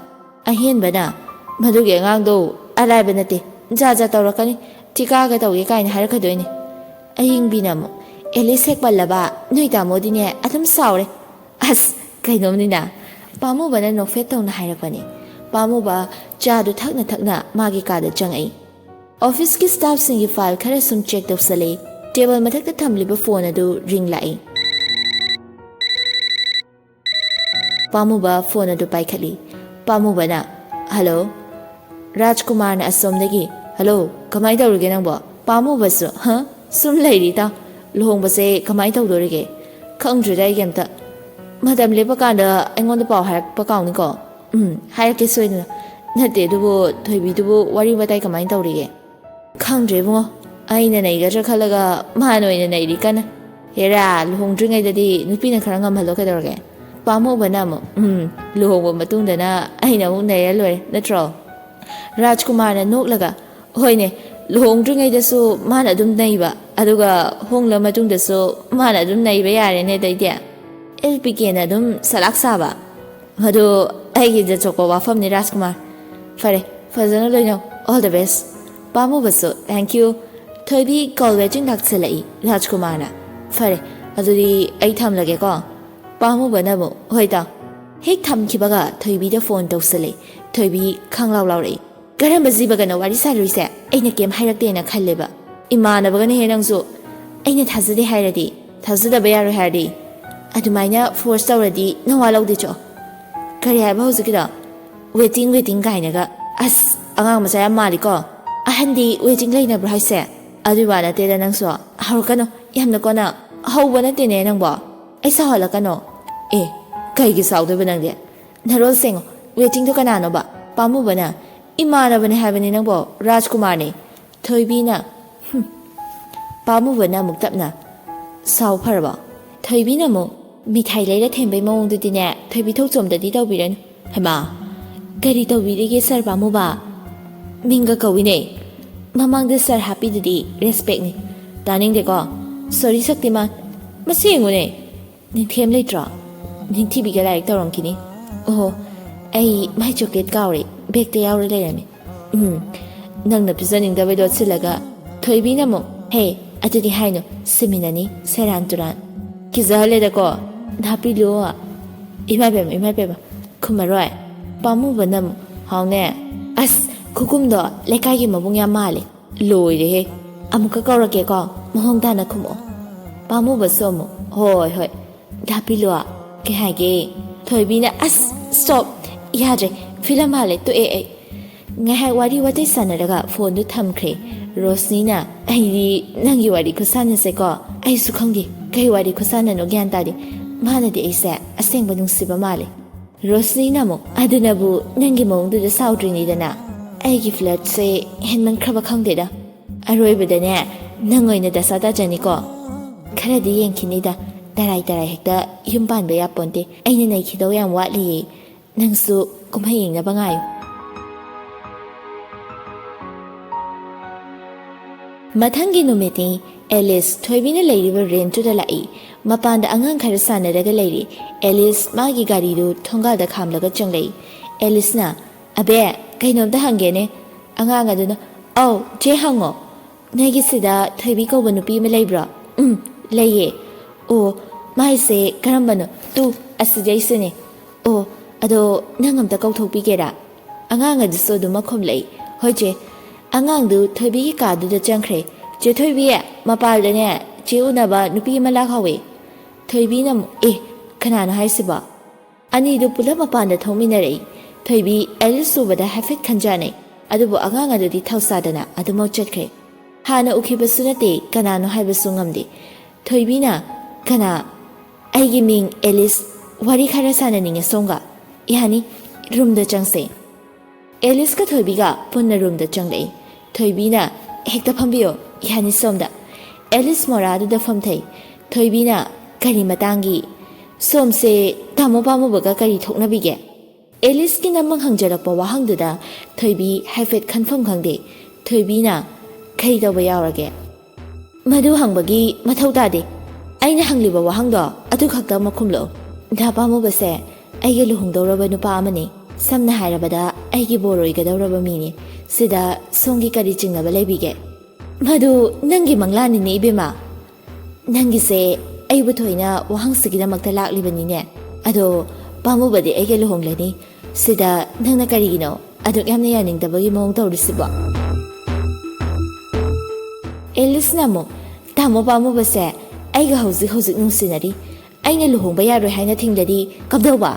ꯑꯍꯦꯟꯕꯅ, "ꯃꯗꯨꯒꯤ ꯑꯉꯥꯡꯗꯣ ꯑꯔꯥꯏꯕ ꯅꯠꯇꯦ, ꯖꯥ ꯖꯥ ꯇꯧꯔꯛꯀꯅꯤ, ꯊꯤꯀꯥꯒ ꯇꯧꯒꯦ ꯀꯥꯏꯅ ꯍꯥꯏꯔꯛꯀꯗꯣꯏꯅꯤ꯫" ꯑꯌꯤꯡꯕꯤꯅ ꯑꯃꯨꯛ, "ꯑꯦꯂꯤꯁ ꯍꯦꯛ ꯄꯜꯂꯕ ꯅꯣꯏ ꯇꯥꯃꯣꯗꯤꯅꯦ ꯑꯗꯨꯝ ꯁꯥꯎꯔꯦ꯫" "ꯑꯁ, ꯀꯩꯅꯣꯝꯅꯤꯅ꯫" ꯄꯥꯝꯃꯨꯕꯅ ꯅꯣꯛꯐꯦꯠ ꯇꯧꯅ ꯍꯥꯏꯔꯛꯄꯅꯤ꯫ ꯄꯥꯝꯃꯨꯕ ꯆꯥꯗꯨ ꯊꯛꯅ ꯊꯛꯅ ꯃꯥꯒꯤ ꯀꯥꯗ ꯆꯪꯉꯛꯏ꯫ ꯑꯣꯐꯤꯁꯀꯤ ꯁ꯭ꯇꯥꯐꯁꯤꯡꯒꯤ ꯐꯥꯏꯜ ꯈꯔ ꯁꯨꯝ ꯆꯦꯛ ꯇꯧꯁꯜꯂꯛꯏ꯫ ꯇꯦꯕꯜ ꯃꯊꯛꯇ ꯊꯝꯂꯤꯕ ꯐꯣꯟ ꯑꯗꯨ ꯔꯤꯡ ꯂꯥꯛꯏ꯫ ꯄꯥꯝꯃꯨꯕ ꯐꯣꯟ ꯑꯗꯨ ꯄꯥꯏꯈꯠꯂꯤ꯫ ꯄꯥꯝꯃꯨꯕꯅ, "ꯍꯜꯂꯣ?" ꯔꯥꯖꯀꯨꯃꯥꯔꯅ ꯑꯁꯣꯝꯗꯒꯤ, "ꯍꯜꯂꯣ, ꯀꯃꯥꯏꯅ ꯇꯧꯔꯤꯒꯦ ꯅꯪꯕꯣ?" ꯄꯥꯝꯃꯨꯕꯁꯨ, "ꯍ? ꯁꯨꯝ ꯂꯩꯔꯤ ꯏꯇꯥꯎ꯫ ꯂꯨꯍꯣꯡꯕꯁꯦ ꯀꯃꯥꯏꯅ ꯇꯧꯗꯣꯔꯤꯒꯦ? ꯈꯪꯗ꯭ꯔꯤꯗ ꯑꯩ ꯀꯩꯝꯇ꯫ ꯃꯇꯝ ꯂꯦꯞꯄꯀꯥꯟꯗ ꯑꯩꯉꯣꯟꯗ ꯄꯥꯎ ꯍꯥꯏꯔꯛꯄ ꯀꯥꯎꯅꯤꯀꯣ꯫" "ꯎꯝ, ꯍꯥꯏꯔꯛꯀꯦ ꯁꯣꯏꯗꯅ꯫ ꯅꯠꯇꯦ, ꯑꯗꯨꯕꯨ ꯊꯣꯏꯕꯤꯗꯨꯕꯨ ꯋꯥꯔꯤ ꯋꯥꯇꯥꯏ ꯀꯃꯥꯏꯅ ꯇꯧꯔꯤꯒꯦ?" "ꯈꯪꯗ꯭ꯔꯦ ꯏꯕꯨꯡꯉꯣ, ꯑꯩꯅ ꯅꯩꯒꯗ꯭ꯔꯥ ꯈꯜꯂꯒ ꯃꯥꯅ ꯑꯣꯏꯅ ꯅꯩꯔꯤ ꯀꯟꯅ꯫ ꯍꯦꯔꯥ, ꯂꯨꯍꯣꯡꯗ꯭ꯔꯤꯉꯩꯗꯗꯤ ꯅꯨꯄꯤꯅ ꯈꯔ ꯉꯝꯍꯜꯂꯣ ꯀꯩꯗꯧꯔꯒꯦ?" ꯄꯥꯝꯃꯨꯕꯅ ꯑꯃꯨꯛ, "ꯎꯝ, ꯂꯨꯍꯣꯡꯕ ꯃꯇꯨꯡꯗꯅ ꯑꯩꯅ ꯑꯃꯨꯛ ꯅꯩꯔ ꯂꯣꯏꯔꯦ, ꯅꯠꯇ꯭ꯔꯣ?" ꯔꯥꯖꯀꯨꯃꯥꯔꯅ ꯅꯣꯛꯂꯒ, "ꯍꯣꯏꯅꯦ, ꯂꯨꯍꯣꯡꯗ꯭ꯔꯤꯉꯩꯗꯁꯨ ꯃꯥꯅ ꯑꯗꯨꯝ ꯅꯩꯕ, ꯑꯗꯨꯒ ꯍꯣꯡꯂ ꯃꯇꯨꯡꯗꯁꯨ ꯃꯥꯅ ꯑꯗꯨꯝ ꯅꯩꯕ ꯌꯥꯔꯦꯅꯦ ꯑꯗꯩꯗꯤ꯫ ꯑꯦꯜ ꯄꯤ ꯀꯦꯅ ꯑꯗꯨꯝ ꯁꯂꯥꯛ ꯁꯥꯕ꯫ ꯃꯗꯨ ꯑꯩꯒꯤ ꯖꯠ ꯆꯣꯛꯄ ꯋꯥꯐꯝꯅꯤ, ꯔꯥꯖꯀꯨꯃꯥꯔ꯫ ꯐꯔꯦ, ꯐꯖꯅ ꯂꯣꯏꯅꯧ꯫ All the best꯫" ꯄꯥꯝꯃꯨꯕꯁꯨ, "Thank you꯫ ꯊꯣꯏꯕꯤ call waiting ꯂꯥꯛꯁꯜꯂꯛꯏ ꯔꯥꯖꯀꯨꯃꯥꯔꯅ꯫ "ꯐꯔꯦ, ꯑꯗꯨꯗꯤ ꯑꯩ ꯊꯝꯂꯒꯦꯀꯣ꯫" ꯄꯥꯝꯃꯨꯕꯅ ꯑꯃꯨꯛ, "ꯍꯣꯏ ꯇꯥ꯫" ꯍꯦꯛ ꯊꯝꯈꯤꯕꯒ ꯊꯣꯏꯕꯤꯗ phone ꯇꯧꯁꯜꯂꯛꯏ꯫ ꯊꯣꯏꯕꯤ ꯈꯪꯂꯥꯎ ꯂꯥꯎꯔꯛꯏ꯫ "ꯀꯔꯝꯕ ꯖꯤꯕꯒꯅꯣ ꯋꯥꯔꯤ ꯁꯥꯔꯨꯏꯁꯦ? ꯑꯩꯅ ꯀꯩꯝ ꯍꯥꯏꯔꯛꯇꯦꯅ ꯈꯜꯂꯦꯕ꯫ ꯏꯃꯥꯟꯅꯕꯒꯅꯦꯍꯦ ꯅꯪꯁꯨ꯫ ꯑꯩꯅ ꯊꯥꯖꯗꯦ ꯍꯥꯏꯔꯗꯤ, ꯊꯥꯖꯗꯕ ꯌꯥꯔꯣꯏ ꯍꯥꯏꯔꯗꯤ, ꯑꯗꯨꯃꯥꯏꯅ force ꯇꯧꯔꯗꯤ ꯅꯋꯥ ꯂꯧꯗꯦ ꯆꯣ꯫" "ꯀꯔꯤ ꯍꯥꯏꯕ ꯍꯧꯖꯤꯛꯀꯤꯗꯣ? Waiting, waiting ꯀꯥꯏꯅꯒ꯫ ꯑꯁ, ꯑꯉꯥꯡ ꯃꯆꯥ ꯌꯥꯝ ꯃꯥꯜꯂꯤꯀꯣ꯫ ꯑꯍꯟꯗꯤ waiting ꯂꯩꯅꯕ꯭ꯔꯣ ꯍꯥꯏꯁꯦ? ꯑꯗꯨꯏ ꯋꯥ ꯅꯠꯇꯦꯗ ꯅꯪꯁꯨ꯫ ꯍꯧꯔꯛꯀꯅꯨ, ꯌꯥꯝꯅ ꯀꯣꯟꯅ꯫ ꯍꯧꯕ ꯅꯠꯇꯦꯅꯦ ꯅꯪꯕꯣ꯫ ꯑꯩ ꯁꯥꯎꯍꯜꯂꯛꯀꯅꯣ꯫" "ꯑꯦ, ꯀꯩꯒꯤ ꯁꯥꯎꯗꯣꯏꯕ ꯅꯪꯗꯤ? ꯅꯔꯣꯜ ꯁꯦꯡꯉꯣ꯫ Waitingꯗꯣ ꯀꯅꯥꯅꯣꯕ?" ꯄꯥꯝꯃꯨꯕꯅ, "ꯏꯃꯥꯟꯅꯕꯅꯦ ꯍꯥꯏꯕꯅꯦ ꯅꯪꯕꯣ, ꯔꯥꯖꯀꯨꯃꯥꯔꯅꯦ꯫" ꯊꯣꯏꯕꯤꯅ, "ꯍꯨꯝ꯫" ꯄꯥꯝꯃꯨꯕꯅ ꯑꯃꯨꯛ ꯇꯞꯅ, "ꯁꯥꯎ ꯐꯔꯕꯣ?" ꯊꯣꯏꯕꯤꯅ ꯑꯃꯨꯛ, "ꯃꯤꯊꯥꯏ ꯂꯩꯔ ꯊꯦꯝꯕꯩ ꯃꯑꯣꯡꯗꯨꯗꯤꯅꯦ, ꯊꯣꯏꯕꯤ ꯊꯣꯛꯆꯣꯝꯗꯗꯤ ꯇꯧꯕꯤꯔꯅꯨ꯫" "ꯍꯩꯃꯥ, ꯀꯔꯤ ꯇꯧꯕꯤꯔꯤꯒꯦ ꯁꯥꯔ ꯄꯥꯝꯃꯨꯕ? ꯃꯤꯡꯒ ꯀꯧꯏꯅꯦ꯫ ꯃꯃꯥꯡꯗ ꯁꯥꯔ ꯍꯥꯞꯄꯤꯗꯨꯗꯤ respectꯅꯤ꯫" "ꯇꯥꯅꯤꯡꯗꯦꯀꯣ꯫ Sorry ꯁꯛꯇꯤꯃꯥꯟ꯫ ꯃꯁꯤ ꯌꯦꯡꯉꯨꯅꯦ꯫ ꯅꯤꯡꯊꯦꯝ ꯂꯩꯇ꯭ꯔꯣ? ꯅꯤꯡꯊꯤꯕꯤꯒ ꯂꯥꯏꯔꯤꯛ ꯇꯧꯔꯝꯈꯤꯅꯤ꯫ ꯑꯣꯍꯣ, ꯑꯩ my chocolate ꯀꯥꯎꯔꯦ, bagꯇ ꯌꯥꯎꯔ ꯂꯩꯔꯝꯃꯤ꯫" "ꯎꯝ, ꯅꯪꯅ ꯄꯤꯖꯅꯤꯡꯗꯕꯩ ꯂꯣꯠꯁꯤꯜꯂꯒ꯫" ꯊꯣꯏꯕꯤꯅ ꯑꯃꯨꯛ, "ꯍꯦ, ꯑꯗꯨꯗꯤ ꯍꯥꯏꯅꯨ, ꯁꯤꯃꯤꯟꯅꯅꯤ, ꯁꯦꯔꯥꯟ ꯇꯨꯔꯥꯟ꯫ ꯀꯤꯖꯍꯜꯂꯦꯗꯀꯣ, ꯅꯥꯄꯤ ꯂꯨ꯫" "ꯏꯃꯥ ꯏꯕꯦꯝꯃ, ꯏꯃꯥ ꯏꯕꯦꯝꯃ, ꯈꯨꯝꯃꯔꯣꯏ꯫" ꯄꯥꯝꯃꯨꯕꯅ ꯑꯃꯨꯛ, "ꯍꯥꯎꯅꯦ꯫ ꯑꯁ, ꯈꯨꯈꯨꯝꯗꯣ ꯂꯩꯀꯥꯏꯒꯤ ꯃꯕꯨꯡ ꯌꯥꯝ ꯃꯥꯜꯂꯦ꯫" "ꯂꯣꯏꯔꯦꯍꯦ꯫" "ꯑꯃꯨꯛꯀ ꯀꯧꯔꯛꯀꯦꯀꯣ, ꯃꯑꯣꯡ ꯇꯥꯅ ꯈꯨꯝꯃꯛꯑꯣ꯫" ꯄꯥꯝꯃꯨꯕꯁꯨ ꯑꯃꯨꯛ, "ꯍꯣꯏ, ꯍꯣꯏ꯫ ꯗꯥ ꯄꯤꯂꯨ, ꯀꯩ ꯍꯥꯏꯒꯦ?" ꯊꯣꯏꯕꯤꯅ, "ꯑꯁ, stop! ꯌꯥꯗ꯭ꯔꯦ, film ꯃꯥꯜꯂꯦ, ꯇꯣꯛꯑꯦ ꯑꯩ꯫" ꯉꯥꯏꯍꯥꯛ ꯋꯥꯔꯤ ꯋꯥꯇꯩ ꯁꯥꯟꯅꯔꯒ phoneꯗꯨ ꯊꯝꯈ꯭ꯔꯦ꯫ ꯔꯣꯁꯅꯤꯅ, "ꯑꯩꯗꯤ ꯅꯪꯒꯤ ꯋꯥꯔꯤ ꯈꯨꯁꯥꯟꯅꯁꯦꯀꯣ, ꯑꯩꯁꯨ ꯈꯪꯗꯦ, ꯀꯩ ꯋꯥꯔꯤ ꯈꯨꯁꯥꯟꯅꯅꯣ ꯒ꯭ꯌꯥꯟ ꯇꯥꯗꯦ꯫ ꯃꯥꯅꯗꯤ ꯑꯩꯁꯦ ꯑꯁꯦꯡꯕ ꯅꯨꯡꯁꯤꯕ ꯃꯥꯜꯂꯦ꯫" ꯔꯣꯁꯅꯤꯅ ꯑꯃꯨꯛ, "ꯑꯗꯨꯅꯕꯨ ꯅꯪꯒꯤ ꯃꯑꯣꯡꯗꯨꯗ ꯁꯥꯎꯗ꯭ꯔꯤꯅꯤꯗꯅ꯫ ꯑꯩꯒꯤ flirtꯁꯦ ꯍꯦꯟꯃꯟꯈ꯭ꯔꯕ ꯈꯪꯗꯦꯗ꯫ ꯑꯔꯣꯏꯕꯗꯅꯦ, ꯅꯪ ꯑꯣꯏꯅ ꯗꯁꯥ ꯇꯥꯖꯅꯤꯀꯣ꯫ ꯈꯔꯗꯤ ꯌꯦꯡꯈꯤꯅꯤꯗ, ꯇꯔꯥꯏ ꯇꯔꯥꯏ ꯍꯦꯛꯇ ꯌꯨꯝ ꯄꯥꯟꯕ ꯌꯥꯄꯣꯟꯇꯦ꯫ ꯑꯩꯅ ꯅꯩꯈꯤꯗꯧ ꯌꯥꯝ ꯋꯥꯠꯂꯤꯌꯦ꯫ ꯅꯪꯁꯨ ꯀꯨꯝꯍꯩ ꯌꯦꯡꯅꯕ ꯉꯥꯏꯌꯨ꯫" ꯃꯊꯪꯒꯤ ꯅꯨꯃꯤꯠꯅꯤ꯫ ꯑꯦꯂꯤꯁ ꯊꯣꯏꯕꯤꯅ ꯂꯩꯔꯤꯕ rentꯇꯨꯗ ꯂꯥꯛꯏ꯫ ꯃꯄꯥꯟꯗ ꯑꯉꯥꯡ ꯈꯔ ꯁꯥꯟꯅꯔꯒ ꯂꯩꯔꯤ꯫ ꯑꯦꯂꯤꯁ ꯃꯥꯒꯤ ꯒꯥꯔꯤꯗꯨ ꯊꯣꯡꯒꯥꯜꯗ ꯈꯥꯝꯂꯒ ꯆꯪꯂꯛꯏ꯫ ꯑꯦꯂꯤꯁꯅ, "ꯑꯕꯦ, ꯀꯩꯅꯣꯝꯇ ꯍꯪꯒꯦꯅꯦ꯫" ꯑꯉꯥꯡ ꯑꯗꯨꯅ, "ꯑꯧ, ꯆꯦ, ꯍꯪꯉꯣ꯫" "ꯅꯣꯏꯒꯤꯁꯤꯗ ꯊꯣꯏꯕꯤ ꯀꯧꯕ ꯅꯨꯄꯤ ꯑꯃ ꯂꯩꯕ꯭ꯔꯣ?" "ꯎꯝ, ꯂꯩꯌꯦ"꯫ "ꯑꯣ, ꯃꯥꯏꯁꯦ ꯀꯔꯝꯕꯅꯣ?" "ꯇꯨ, ꯑꯁꯤꯗꯩꯁꯤꯅꯦ"꯫ "ꯑꯣ, ꯑꯗꯣ ꯅꯪ ꯑꯝꯇ ꯀꯧꯊꯣꯛꯄꯤꯒꯦꯔꯥ?" ꯑꯉꯥꯡ ꯑꯗꯨꯁꯨ ꯑꯗꯨꯃꯛ ꯈꯨꯝꯂꯛꯏ꯫ "ꯍꯣꯏ ꯆꯦ"꯫ ꯑꯉꯥꯡꯗꯨ ꯊꯣꯏꯕꯤꯒꯤ ꯀꯥꯗꯨꯗ ꯆꯪꯈ꯭ꯔꯦ꯫ "ꯆꯦ ꯊꯣꯏꯕꯤ, ꯃꯄꯥꯜꯗꯅꯦ ꯆꯦ ꯎꯅꯕ ꯅꯨꯄꯤ ꯑꯃ ꯂꯥꯛꯍꯧꯋꯦ"꯫ ꯊꯣꯏꯕꯤꯅ ꯑꯃꯨꯛ, "ꯑꯦ, ꯀꯅꯥꯅꯣ ꯍꯥꯏꯁꯤꯕꯣ?" ꯑꯅꯤꯗꯨ ꯄꯨꯂꯞ ꯃꯄꯥꯟꯗ ꯊꯣꯛꯃꯤꯟꯅꯔꯛꯏ꯫ ꯊꯣꯏꯕꯤ ꯑꯦꯂꯤꯁ ꯎꯕꯗ ꯍꯥꯏꯐꯦꯠ ꯈꯟꯖꯥꯅꯩ꯫ ꯑꯗꯨꯕꯨ ꯑꯉꯥꯡ ꯑꯗꯨꯗꯤ ꯊꯧꯁꯥꯗꯅ ꯑꯗꯨꯃꯛ ꯆꯠꯈ꯭ꯔꯦ꯫ ꯍꯥꯟꯅ ꯎꯈꯤꯕꯁꯨ ꯅꯠꯇꯦ, ꯀꯅꯥꯅꯣ ꯍꯥꯏꯕꯁꯨ ꯉꯝꯗꯦ꯫ ꯊꯣꯏꯕꯤꯅ, "ꯀꯅꯥ?" "ꯑꯩꯒꯤ ꯃꯤꯡ ꯑꯦꯂꯤꯁ꯫ ꯋꯥꯔꯤ ꯈꯔ ꯁꯥꯟꯅꯅꯤꯡꯉꯦ ꯁꯣꯝꯒ"꯫ "ꯌꯥꯅꯤ, ꯔꯨꯝꯗ ꯆꯪꯁꯦ"꯫ ꯑꯦꯂꯤꯁꯀ ꯊꯣꯏꯕꯤꯒ ꯄꯨꯟꯅ ꯔꯨꯝꯗ ꯆꯪꯂꯛꯏ꯫ ꯊꯣꯏꯕꯤꯅ, "ꯍꯦꯛꯇ ꯐꯝꯕꯤꯌꯣ, ꯌꯥꯅꯤ ꯁꯣꯝꯗ"꯫ ꯑꯦꯂꯤꯁ ꯃꯣꯔꯥꯗꯨꯗ ꯐꯝꯊꯩ꯫ ꯊꯣꯏꯕꯤꯅ, "ꯀꯔꯤ ꯃꯇꯥꯡꯒꯤ? ꯁꯣꯝꯁꯦ ꯇꯥꯃꯣ ꯄꯥꯝꯃꯨꯕꯒ ꯀꯔꯤ ꯊꯣꯛꯅꯕꯤꯒꯦ?" ꯑꯦꯂꯤꯁꯀꯤ ꯅꯝꯃ ꯍꯪꯖꯔꯛꯄ ꯋꯥꯍꯪꯗꯨꯗ ꯊꯣꯏꯕꯤ ꯍꯥꯏꯐꯦꯠ ꯈꯟꯐꯝ ꯈꯪꯗꯦ꯫ ꯊꯣꯏꯕꯤꯅ, "ꯀꯔꯤ ꯇꯧꯕ ꯌꯥꯎꯔꯒꯦ?" "ꯃꯗꯨ ꯍꯪꯕꯒꯤ ꯃꯊꯧ ꯇꯥꯗꯦ꯫ ꯑꯩꯅ ꯍꯪꯂꯤꯕ ꯋꯥꯍꯪꯗꯣ ꯑꯗꯨ ꯈꯛꯇꯃꯛ ꯈꯨꯝꯂꯛꯎ꯫ ꯗꯥ ꯄꯥꯝꯃꯨꯕꯁꯦ ꯑꯩꯒ ꯂꯨꯍꯣꯡꯗꯧꯔꯕ ꯅꯨꯄꯥ ꯑꯃꯅꯤ꯫ ꯁꯝꯅ ꯍꯥꯏꯔꯕꯗ, ꯑꯩꯒꯤ ꯕꯣꯔ ꯑꯣꯏꯒꯗꯧꯔꯕ ꯃꯤꯅꯤ꯫ ꯁꯤꯗ ꯁꯣꯝꯒꯤ ꯀꯔꯤ ꯆꯤꯡꯅꯕ ꯂꯩꯕꯤꯒꯦ?" "ꯃꯗꯨ ꯅꯪꯒꯤ ꯃꯪꯂꯥꯟꯅꯤꯅꯦ, ꯏꯕꯦꯝꯃ꯫ ꯅꯪꯒꯤꯁꯦ ꯑꯩꯕꯨ ꯊꯣꯏꯅ ꯋꯥꯍꯪꯁꯤꯒꯤꯗꯃꯛꯇ ꯂꯥꯛꯂꯤꯕꯅꯤꯅꯦ꯫ ꯑꯗꯣ ꯄꯥꯝꯃꯨꯕꯗꯤ ꯑꯩꯒ ꯂꯨꯍꯣꯡꯂꯅꯤ꯫ ꯁꯤꯗ ꯅꯪꯅ ꯀꯔꯤꯒꯤꯅꯣ ꯑꯗꯨꯛ ꯌꯥꯝꯅ ꯌꯥꯅꯤꯡꯗꯕꯒꯤ ꯃꯑꯣꯡ ꯇꯧꯔꯤꯁꯤꯕꯣ?" ꯑꯦꯂꯤꯁꯅ ꯑꯃꯨꯛ, "ꯇꯥꯃꯣ ꯄꯥꯝꯃꯨꯕꯁꯦ ꯑꯩꯒ ꯍꯧꯖꯤꯛ ꯍꯧꯖꯤꯛ ꯅꯨꯡꯁꯤꯅꯔꯤ꯫ ꯑꯩꯅ ꯂꯨꯍꯣꯡꯕ ꯌꯥꯔꯣꯏ ꯍꯥꯏꯅ ꯊꯤꯡꯂꯗꯤ ꯀꯝꯗꯧꯕ?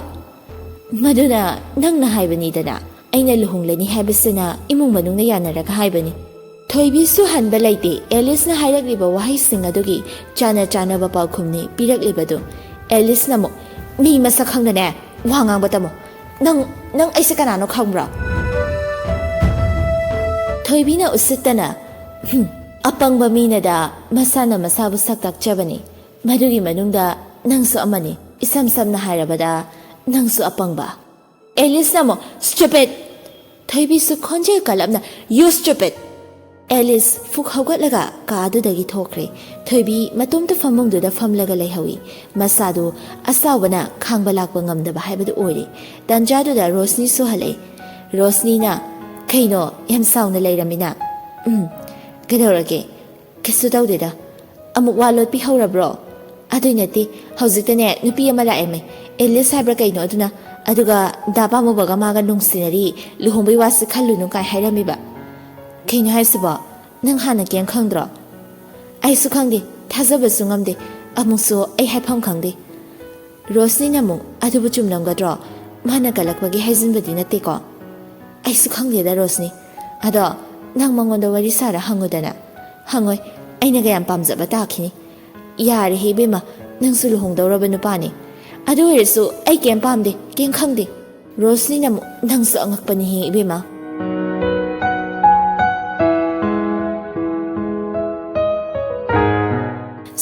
ꯃꯗꯨꯅ ꯅꯪꯅ ꯍꯥꯏꯕꯅꯤꯗꯅ꯫ ꯑꯩꯅ ꯂꯨꯍꯣꯡꯂꯅꯤ ꯍꯥꯏꯕꯁꯤꯅ ꯏꯃꯨꯡ ꯃꯅꯨꯡꯅ ꯌꯥꯅꯔꯒ ꯍꯥꯏꯕꯅꯤ"꯫ ꯊꯣꯏꯕꯤꯁꯨ ꯍꯟꯕ ꯂꯩꯇꯦ꯫ ꯑꯦꯂꯤꯁꯅ ꯍꯥꯏꯔꯛꯂꯤꯕ ꯋꯥꯍꯩꯁꯤꯡ ꯑꯗꯨꯒꯤ ꯆꯥꯅ ꯆꯥꯅꯕ ꯄꯥꯎꯈꯨꯝꯅꯤ ꯄꯤꯔꯛꯂꯤꯕꯗꯨ꯫ ꯑꯦꯂꯤꯁꯅ ꯑꯃꯨꯛ, "ꯃꯤ ꯃꯁꯛ ꯈꯪꯗꯅꯦ ꯋꯥ ꯉꯥꯡꯕ ꯇꯝꯃꯨ꯫ ꯅꯪ, ꯅꯪ ꯑꯩꯁꯦ ꯀꯅꯥꯅꯣ ꯈꯪꯕ꯭ꯔꯣ?" ꯊꯣꯏꯕꯤꯅ ꯎꯁꯤꯠꯇꯅ, "ꯍꯨꯝ, ꯑꯄꯪꯕ ꯃꯤꯅꯗ ꯃꯁꯥꯅ ꯃꯁꯥꯕꯨ ꯁꯛ ꯇꯥꯛꯆꯕꯅꯤ꯫ ꯃꯗꯨꯒꯤ ꯃꯅꯨꯡꯗ ꯅꯪꯁꯨ ꯑꯃꯅꯤ꯫ ꯏꯁꯝ ꯁꯝꯅ ꯍꯥꯏꯔꯕꯗ, ꯅꯪꯁꯨ ꯑꯄꯪꯕ"꯫ ꯑꯦꯂꯤꯁꯅ ꯑꯃꯨꯛ, "Stupid!" ꯊꯣꯏꯕꯤꯁꯨ ꯈꯣꯟꯖꯦꯜ ꯀꯜꯂꯞꯅ, "You stupid!" ꯑꯦꯂꯤꯁ ꯐꯨꯛ ꯍꯧꯒꯠꯂꯒ ꯀꯥꯗꯨꯗꯒꯤ ꯊꯣꯛꯈ꯭ꯔꯦ꯫ ꯊꯣꯏꯕꯤ ꯃꯇꯣꯝꯇ ꯐꯃꯨꯡꯗꯨꯗ ꯐꯝꯂꯒ ꯂꯩꯍꯧꯏ꯫ ꯃꯁꯥꯗꯨ ꯑꯁꯥꯎꯕꯅ ꯈꯥꯡꯕ ꯂꯥꯛꯄ ꯉꯝꯗꯕ ꯍꯥꯏꯕꯗꯨ ꯑꯣꯏꯔꯦ꯫ ꯇꯥꯟꯖꯥꯗꯨꯗ ꯔꯣꯁꯅꯤꯁꯨ ꯍꯜꯂꯛꯏ꯫ ꯔꯣꯁꯅꯤꯅ, "ꯀꯩꯅꯣ, ꯌꯥꯝ ꯁꯥꯎꯅ ꯂꯩꯔꯝꯃꯤꯅ?" "ꯎꯝ, "ꯀꯩꯗꯧꯔꯒꯦ?" "ꯀꯩꯁꯨ ꯇꯧꯗꯦꯗ꯫ ꯑꯃꯨꯛ ꯋꯥ ꯂꯣꯠꯄꯤ ꯍꯧꯔꯕ꯭ꯔꯣ?" "ꯑꯗꯨꯏ ꯅꯠꯇꯦ, ꯍꯧꯖꯤꯛꯇꯅꯦ ꯅꯨꯄꯤ ꯑꯃ ꯂꯥꯛꯑꯦꯃꯦ, ꯑꯦꯂꯤꯁ ꯍꯥꯏꯕ꯭ꯔꯥ ꯀꯩꯅꯣ ꯑꯗꯨꯅ, ꯑꯗꯨꯒ ꯗꯥ ꯄꯥꯃꯨꯕꯒ ꯃꯥꯒ ꯅꯨꯡꯁꯤꯅꯔꯤ, ꯂꯨꯍꯣꯡꯕꯩ ꯋꯥꯁꯤ ꯈꯜꯂꯨꯅꯨ ꯀꯥꯏ ꯍꯥꯏꯔꯝꯃꯤꯕ꯫" "ꯀꯩꯅꯣ ꯍꯥꯏꯁꯤꯕꯣ? ꯅꯪ ꯍꯥꯟꯅ ꯀꯩꯝ ꯈꯪꯗ꯭ꯔꯣ?" "ꯑꯩꯁꯨ ꯈꯪꯗꯦ, ꯊꯥꯖꯕꯁꯨ ꯉꯝꯗꯦ, ꯑꯃꯨꯛꯁꯨ ꯑꯩ ꯍꯥꯏꯐꯝ ꯈꯪꯗꯦ꯫" ꯔꯣꯁꯅꯤꯅ ꯑꯃꯨꯛ, "ꯑꯗꯨꯕꯨ ꯆꯨꯝꯂꯝꯒꯗ꯭ꯔꯣ? ꯃꯥꯅ ꯀꯜꯂꯛꯄꯒꯤ ꯍꯥꯏꯖꯤꯟꯕꯗꯤ ꯅꯠꯇꯦꯀꯣ?" "ꯑꯩꯁꯨ ꯈꯪꯗꯦꯗ ꯔꯣꯁꯅꯤ꯫ ꯑꯗꯣ ꯅꯪ ꯃꯉꯣꯟꯗ ꯋꯥꯔꯤ ꯁꯥꯔ ꯍꯪꯉꯨꯗꯅ꯫" "ꯍꯪꯉꯣꯏ, ꯑꯩꯅ ꯀꯌꯥꯝ ꯄꯥꯝꯖꯕ ꯇꯥꯈꯤꯅꯤ꯫" "ꯌꯥꯔꯦꯍꯦ ꯏꯕꯦꯝꯃ, ꯅꯪꯁꯨ ꯂꯨꯍꯣꯡꯗꯧꯔꯕ ꯅꯨꯄꯥꯅꯤ꯫ ꯑꯗꯨ ꯑꯣꯏꯔꯁꯨ ꯑꯩ ꯀꯩꯝ ꯄꯥꯝꯗꯦ, ꯀꯩꯝ ꯈꯪꯗꯦ꯫" ꯔꯣꯁꯅꯤꯅ ꯑꯃꯨꯛ, "ꯅꯪꯁꯨ ꯑꯉꯛꯄꯅꯤꯍꯦ ꯏꯕꯦꯝꯃ꯫"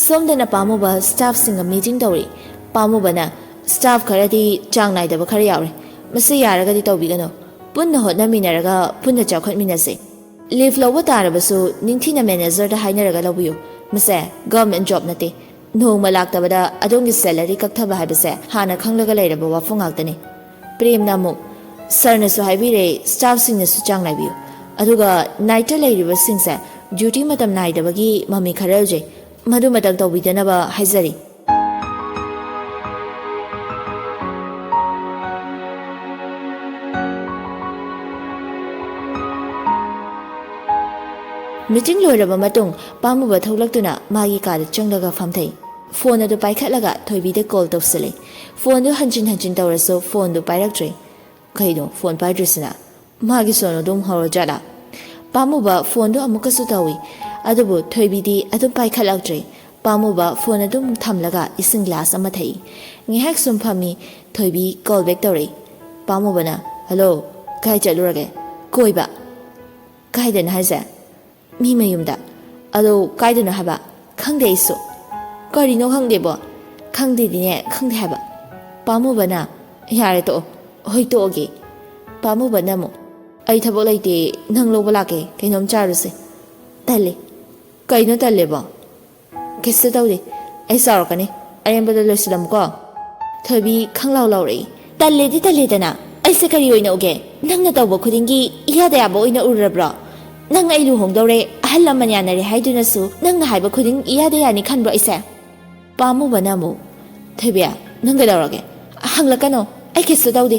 ꯁꯣꯝꯗꯅ ꯄꯥꯝꯃꯨꯕ ꯁ꯭ꯇꯥꯐꯁꯤꯡꯒ ꯃꯤꯇꯤꯡ ꯇꯧꯔꯤ꯫ ꯄꯥꯝꯃꯨꯕꯅ, "ꯁ꯭ꯇꯥꯐ ꯈꯔꯗꯤ ꯆꯥꯡ ꯅꯥꯏꯗꯕ ꯈꯔ ꯌꯥꯎꯔꯦ꯫ ꯃꯁꯤ ꯌꯥꯔꯒꯗꯤ ꯇꯧꯕꯤꯒꯅꯨ꯫ ꯄꯨꯟꯅ ꯍꯣꯠꯅꯃꯤꯟꯅꯔꯒ ꯄꯨꯟꯅ ꯆꯥꯎꯈꯠꯃꯤꯟꯅꯁꯦ꯫" ꯂꯤꯐ ꯂꯧꯕ ꯇꯥꯔꯕꯁꯨ ꯅꯤꯡꯊꯤꯅ ꯃꯦꯅꯦꯖꯔꯗ ꯍꯥꯏꯅꯔꯒ ꯂꯧꯕꯤꯌꯨ꯫ ꯃꯁꯦ ꯒꯚꯔꯟꯃꯦꯟꯠ ꯖꯣꯕ ꯅꯠꯇꯦ꯫ ꯅꯣꯡꯃ ꯂꯥꯛꯇꯕꯗ ꯑꯗꯣꯝꯒꯤ ꯁꯦꯂꯔꯤ ꯀꯛꯊꯕ ꯍꯥꯏꯕꯁꯦ ꯍꯥꯟꯅ ꯈꯪꯂꯒ ꯂꯩꯔꯕ ꯋꯥꯐꯝ ꯉꯥꯛꯇꯅꯤ꯫ ꯄ꯭ꯔꯦꯝꯅ ꯑꯃꯨꯛ, "ꯁꯔꯅꯁꯨ ꯍꯥꯏꯕꯤꯔꯦ, ꯁ꯭ꯇꯥꯐꯁꯤꯡꯅꯁꯨ ꯆꯥꯡ ꯅꯥꯏꯕꯤꯌꯨ꯫ ꯑꯗꯨꯒ ꯅꯥꯏꯠꯇ ꯂꯩꯔꯤꯕꯁꯤꯡꯁꯦ ꯗ꯭ꯌꯨꯇꯤ ꯃꯇꯝ ꯅꯥꯏꯗꯕꯒꯤ ꯃꯃꯤ ꯈꯔ ꯎꯖꯩ꯫ ꯃꯗꯨꯃꯇꯪ ꯇꯧꯕꯤꯗꯅꯕ ꯍꯥꯏꯖꯔꯤ꯫" ꯃꯤꯇꯤꯡ ꯂꯣꯏꯔꯕ ꯃꯇꯨꯡ ꯄꯥꯝꯃꯨꯕ ꯊꯣꯛꯂꯛꯇꯨꯅ ꯃꯥꯒꯤ ꯀꯥꯗ ꯆꯪꯂꯒ ꯐꯝꯊꯩ꯫ ꯐꯣꯟ ꯑꯗꯨ ꯄꯥꯏꯈꯠꯂꯒ ꯊꯣꯏꯕꯤꯗ ꯀꯣꯜ ꯇꯧꯁꯤꯜꯂꯤ꯫ ꯐꯣꯟꯗꯨ ꯍꯟꯖꯤꯟ ꯍꯟꯖꯤꯟ ꯇꯧꯔꯁꯨ ꯐꯣꯟꯗꯨ ꯄꯥꯏꯔꯛꯇ꯭ꯔꯦ꯫ ꯀꯩꯅꯣ ꯐꯣꯟ ꯄꯥꯏꯗ꯭ꯔꯤꯁꯤꯅ? ꯃꯥꯒꯤ ꯁꯣꯟ ꯑꯗꯨꯝ ꯍꯧꯔꯖꯥꯠꯂꯥ? ꯄꯥꯝꯃꯨꯕ ꯐꯣꯟꯗꯨ ꯑꯃꯨꯛꯀꯁꯨ ꯇꯧꯏ꯫ ꯑꯗꯨꯕꯨ ꯊꯣꯏꯕꯤꯗꯤ ꯑꯗꯨꯝ ꯄꯥꯏꯈꯠꯂꯛꯇ꯭ꯔꯦ꯫ ꯄꯥꯝꯃꯨꯕ ꯐꯣꯟ ꯑꯗꯨꯝ ꯊꯝꯂꯒ ꯏꯁꯤꯡ ꯒ꯭ꯂꯥꯁ ꯑꯃ ꯊꯛꯏ꯫ ꯉꯥꯏꯍꯥꯛ ꯁꯨꯝ ꯐꯝꯃꯤ꯫ ꯊꯣꯏꯕꯤ ꯀꯣꯜ ꯕꯦꯛ ꯇꯧꯔꯛꯏ꯫ ꯄꯥꯝꯃꯨꯕꯅ, "ꯍꯜꯂꯣ, ꯀꯥꯏ ꯆꯠꯂꯨꯔꯒꯦ?" "ꯀꯣꯏꯕ꯫" "ꯀꯥꯏꯗꯅꯣ ꯍꯥꯏꯁꯦ?" "ꯃꯤ ꯃꯌꯨꯝꯗ꯫" "ꯑꯗꯣ ꯀꯥꯏꯗꯅꯣ ꯍꯥꯏꯕ?" "ꯈꯪꯗꯦ ꯑꯩꯁꯨ꯫" "ꯀꯔꯤꯅꯣ ꯈꯪꯗꯦꯕꯣ?" "ꯈꯪꯗꯦꯗꯤꯅꯦ, ꯈꯪꯗꯦ ꯍꯥꯏꯕ꯫" ꯄꯥꯝꯃꯨꯕꯅ, "ꯌꯥꯔꯦ ꯇꯣꯛꯑꯣ, ꯍꯣꯏ ꯇꯣꯛꯑꯒꯦ꯫" ꯄꯥꯝꯃꯨꯕꯅ ꯑꯃꯨꯛ, "ꯑꯩ ꯊꯕꯛ ꯂꯩꯇꯦ, ꯅꯪ ꯂꯧꯕ ꯂꯥꯛꯀꯦ, ꯀꯩꯅꯣꯝ ꯆꯥꯔꯨꯁꯦ꯫" "ꯇꯜꯂꯦ꯫" "ꯀꯩꯅꯣ ꯇꯜꯂꯦꯕꯣ?" "ꯀꯩꯁꯨ ꯇꯧꯗꯦ, ꯑꯩ ꯆꯥꯎꯔꯛꯀꯅꯤ, ꯑꯔꯦꯝꯕꯗ ꯂꯣꯏꯁꯤꯜꯂꯝꯃꯨꯀꯣ꯫" ꯊꯣꯏꯕꯤ ꯈꯪꯂꯥꯎ ꯂꯥꯎꯔꯛꯏ꯫ "ꯇꯜꯂꯦꯗꯤ ꯇꯜꯂꯦꯗꯅ, ꯑꯩꯁꯦ ꯀꯔꯤ ꯑꯣꯏꯅ ꯎꯒꯦ? ꯅꯪꯅ ꯇꯧꯕ ꯈꯨꯗꯤꯡꯒꯤ ꯏꯌꯥꯗ ꯌꯥꯕ ꯑꯣꯏꯅ ꯎꯔꯨꯔꯕ꯭ꯔꯣ? ꯅꯪ ꯑꯩ ꯂꯨꯍꯣꯡꯗꯧꯔꯦ ꯑꯍꯜ ꯂꯃꯟ ꯌꯥꯅꯔꯦ ꯍꯥꯏꯗꯨꯅꯁꯨ ꯅꯪꯅ ꯍꯥꯏꯕ ꯈꯨꯗꯤꯡ ꯏꯌꯥꯗ ꯌꯥꯅꯤ ꯈꯟꯕ꯭ꯔꯣ ꯑꯩꯁꯦ? ꯄꯥꯝꯃꯨꯕꯅ ꯑꯃꯨꯛ, "ꯊꯣꯏꯕꯤ, ꯅꯪ ꯀꯩꯗꯧꯔꯒꯦ? ꯍꯪꯂꯛꯀꯅꯣ, ꯑꯩ ꯀꯩꯁꯨ ꯇꯧꯗꯦ꯫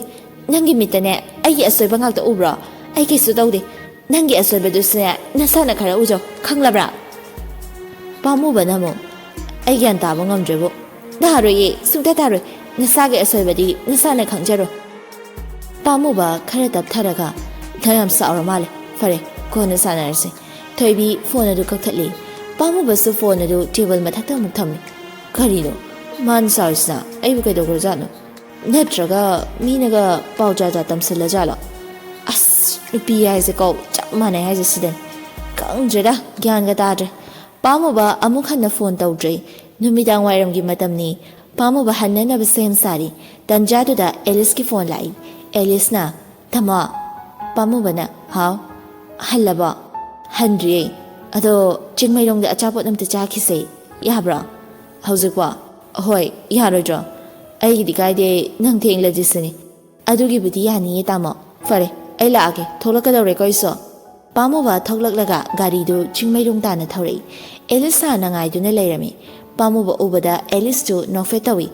ꯅꯪꯒꯤ ꯃꯤꯠꯇꯅꯦ ꯑꯩꯒꯤ ꯑꯁꯣꯏꯕ ꯉꯥꯛꯇ ꯎꯕ꯭ꯔꯣ? ꯑꯩ ꯀꯩꯁꯨ ꯇꯧꯗꯦ꯫ ꯅꯪꯒꯤ ꯑꯁꯣꯏꯕꯗꯨꯁꯨꯅꯦ ꯅꯁꯥꯅ ꯈꯔ ꯎꯖꯧ, ꯈꯪꯂꯕ꯭ꯔꯥ?" ꯄꯥꯝꯃꯨꯕꯅ ꯑꯃꯨꯛ, "ꯑꯩ ꯒ꯭ꯌꯥꯟ ꯇꯥꯕ ꯉꯝꯗ꯭ꯔꯦꯕꯨ꯫ ꯇꯥꯔꯣꯏꯌꯦ, ꯁꯨꯡꯇ ꯇꯥꯔꯣꯏ꯫ ꯅꯁꯥꯒꯤ ꯑꯁꯣꯏꯕꯗꯤ ꯅꯁꯥꯅ ꯈꯪꯖꯔꯣ꯫" ꯄꯥꯝꯃꯨꯕ ꯈꯔ ꯇꯞꯊꯔꯒ, "ꯅꯪ ꯌꯥꯝ ꯁꯥꯎꯔ ꯃꯥꯜꯂꯦ꯫ ꯐꯔꯦ, ꯀꯣꯟꯅ ꯁꯥꯟꯅꯔꯁꯤ꯫" ꯊꯣꯏꯕꯤ ꯐꯣꯟ ꯑꯗꯨ ꯀꯛꯊꯠꯂꯤ꯫ ꯄꯥꯝꯃꯨꯕꯁꯨ ꯐꯣꯟ ꯑꯗꯨ ꯇꯦꯕꯜ ꯃꯊꯛꯇ ꯑꯃꯨꯛ ꯊꯝꯃꯤ꯫ ꯀꯔꯤꯅꯣ ꯃꯥꯅ ꯁꯥꯎꯔꯤꯁꯤꯅ? ꯑꯩꯕꯨ ꯀꯩꯗꯧꯈ꯭ꯔꯖꯥꯠꯅꯣ? ꯅꯠꯇ꯭ꯔꯒ ꯃꯤꯅꯒ ꯄꯥꯎ ꯖꯥꯠ ꯖꯥꯠ ꯇꯝꯁꯤꯜꯂꯖꯥꯠꯂꯣ? ꯑꯁ, ꯅꯨꯄꯤ ꯍꯥꯏꯁꯦ ꯀꯣ, ꯆꯞ ꯃꯥꯟꯅꯩ ꯍꯥꯏꯁꯦ ꯁꯤꯗꯅꯤ꯫ ꯈꯪꯗ꯭ꯔꯦꯗ, ꯒ꯭ꯌꯥꯟꯒ ꯇꯥꯗ꯭ꯔꯦ꯫ ꯄꯥꯝꯃꯨꯕ ꯑꯃꯨꯛ ꯍꯟꯅ ꯐꯣꯟ ꯇꯧꯗ꯭ꯔꯦ꯫ ꯅꯨꯃꯤꯗꯥꯡ ꯋꯥꯏꯔꯝꯒꯤ ꯃꯇꯝꯅꯤ꯫ ꯄꯥꯝꯃꯨꯕ ꯍꯟꯅꯅꯕ ꯁꯦꯝ ꯁꯥꯔꯤ꯫ ꯇꯟꯖꯥꯗꯨꯗ ꯑꯦꯂꯤꯁꯀꯤ ꯐꯣꯟ ꯂꯥꯛꯏ꯫ ꯑꯦꯂꯤꯁꯅ, "ꯇꯥꯃꯣ꯫" ꯄꯥꯝꯃꯨꯕꯅ, "ꯍꯥꯎ?" "ꯍꯜꯂꯕꯣ?" "ꯍꯟꯗ꯭ꯔꯤꯌꯦ꯫ ꯑꯗꯣ ꯆꯤꯡꯃꯩꯔꯣꯡꯗ ꯑꯆꯥꯄꯣꯠ ꯑꯝꯇ ꯆꯥꯈꯤꯁꯦ꯫ ꯌꯥꯕ꯭ꯔꯣ?" "ꯍꯧꯖꯤꯛꯄꯣ?" "ꯍꯣꯏ, ꯌꯥꯔꯣꯏꯗ꯭ꯔꯣ?" "ꯑꯩꯒꯤꯗꯤ ꯀꯥꯏꯗꯦ, ꯅꯪ ꯊꯦꯡꯂꯗꯤ ꯁꯤꯅꯤ꯫" "ꯑꯗꯨꯒꯤꯕꯨꯗꯤ ꯌꯥꯅꯤꯌꯦ ꯇꯥꯃꯣ꯫ ꯐꯔꯦ, ꯑꯩ ꯂꯥꯛꯑꯒꯦ, ꯊꯣꯛꯂꯛꯀꯗꯧꯔꯦꯀꯣ ꯑꯩꯁꯨ꯫" ꯄꯥꯝꯃꯨꯕ ꯊꯣꯛꯂꯛꯂꯒ ꯒꯥꯔꯤꯗꯨ ꯆꯤꯡꯃꯩꯔꯣꯡ ꯇꯥꯅ ꯊꯧꯔꯛꯏ꯫ ꯑꯦꯂꯤꯁ ꯍꯥꯟꯅ ꯉꯥꯏꯗꯨꯅ ꯂꯩꯔꯝꯃꯤ꯫ ꯄꯥꯝꯃꯨꯕ ꯎꯕꯗ ꯑꯦꯂꯤꯁꯇꯨ ꯅꯣꯛꯐꯦꯠ ꯇꯧꯏ꯫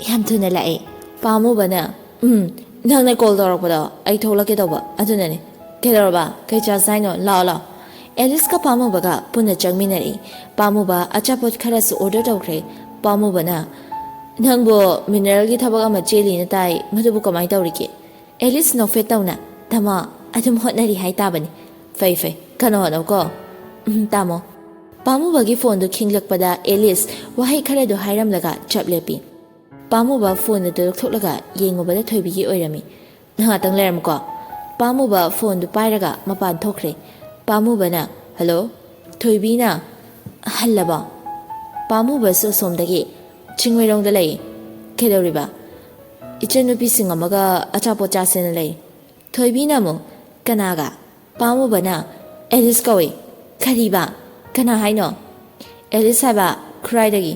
"ꯌꯥꯝ ꯊꯨꯅ ꯂꯥꯛꯑꯦ꯫" ꯄꯥꯝꯃꯨꯕꯅ, "ꯎꯝ, ꯅꯪꯅ ꯀꯣꯜ ꯇꯧꯔꯛꯄꯗꯣ ꯑꯩ ꯊꯣꯛꯂꯛꯀꯦ ꯇꯧꯕ, ꯑꯗꯨꯅꯅꯦ꯫ ꯀꯩꯗꯧꯔꯕ? ꯀꯩ ꯆꯥꯁꯦ ꯍꯥꯏꯅꯣ? ꯂꯥꯛꯑꯣ, ꯂꯥꯛꯑꯣ꯫" ꯑꯦꯂꯤꯁꯀ ꯄꯥꯝꯃꯨꯕꯒ ꯄꯨꯟꯅ ꯆꯪꯃꯤꯟꯅꯔꯛꯏ꯫ ꯄꯥꯝꯃꯨꯕ ꯑꯆꯥꯄꯣꯠ ꯈꯔꯁꯨ ꯑꯣꯔꯗꯔ ꯇꯧꯈ꯭ꯔꯦ꯫ ꯄꯥꯝꯃꯨꯕꯅ, "ꯅꯪꯕꯨ ꯃꯤꯅꯔꯦꯜꯒꯤ ꯊꯕꯛ ꯑꯃ ꯆꯦꯜꯂꯤꯅ ꯇꯥꯏ, ꯃꯗꯨꯕꯨ ꯀꯃꯥꯏꯅ ꯇꯧꯔꯤꯒꯦ?" ꯑꯦꯂꯤꯁ ꯅꯣꯛꯐꯦꯠ ꯇꯧꯅ, "ꯇꯥꯃꯣ, ꯑꯗꯨꯝ ꯍꯣꯠꯅꯔꯤ ꯍꯥꯏ ꯇꯥꯕꯅꯤ꯫" "ꯐꯩ, ꯐꯩ, ꯀꯟꯅ ꯍꯣꯠꯅꯧꯀꯣ꯫" "ꯎꯝ, ꯇꯥꯃꯣ꯫" ꯄꯥꯝꯃꯨꯕꯒꯤ ꯐꯣꯟꯗꯨ ꯈꯤꯡꯂꯛꯄꯗ ꯑꯦꯂꯤꯁ ꯋꯥꯍꯩ ꯈꯔꯗꯨ ꯍꯥꯏꯔꯝꯂꯒ ꯆꯞ ꯂꯦꯞꯄꯤ꯫ ꯄꯥꯝꯃꯨꯕ ꯐꯣꯟ ꯑꯗꯨ ꯂꯧꯊꯣꯛꯂꯒ ꯌꯦꯡꯉꯨꯕꯗ ꯊꯣꯏꯕꯤꯒꯤ ꯑꯣꯏꯔꯝꯃꯤ꯫ "ꯉꯥꯏꯍꯥꯛꯇꯪ ꯂꯩꯔꯝꯃꯨꯀꯣ꯫" ꯄꯥꯝꯃꯨꯕ ꯐꯣꯟꯗꯨ ꯄꯥꯏꯔꯒ ꯃꯄꯥꯟ ꯊꯣꯛꯈ꯭ꯔꯦ꯫ ꯄꯥꯝꯃꯨꯕꯅ, "ꯍꯜꯂꯣ?" ꯊꯣꯏꯕꯤꯅ, "ꯍꯜꯂꯕꯣ?" ꯄꯥꯝꯃꯨꯕꯁꯨ ꯑꯁꯣꯝꯗꯒꯤ, "ꯆꯤꯡꯃꯩꯔꯣꯡꯗ ꯂꯩ꯫" "ꯀꯩꯗꯧꯔꯤꯕ?" "ꯏꯆꯟꯅꯨꯄꯤꯁꯤꯡ ꯑꯃꯒ ꯑꯆꯥꯄꯣꯠ ꯆꯥꯁꯦꯅ ꯂꯩ꯫" ꯊꯣꯏꯕꯤꯅ ꯑꯃꯨꯛ, "ꯀꯅꯥꯒ?" ꯄꯥꯝꯃꯨꯕꯅ, "ꯑꯦꯂꯤꯁ ꯀꯧꯏ꯫" "ꯀꯔꯤꯕ? ꯀꯅꯥ ꯍꯥꯏꯅꯣ?" "ꯑꯦꯂꯤꯁ ꯍꯥꯏꯕ, ꯈꯨꯔꯥꯏꯗꯒꯤ꯫"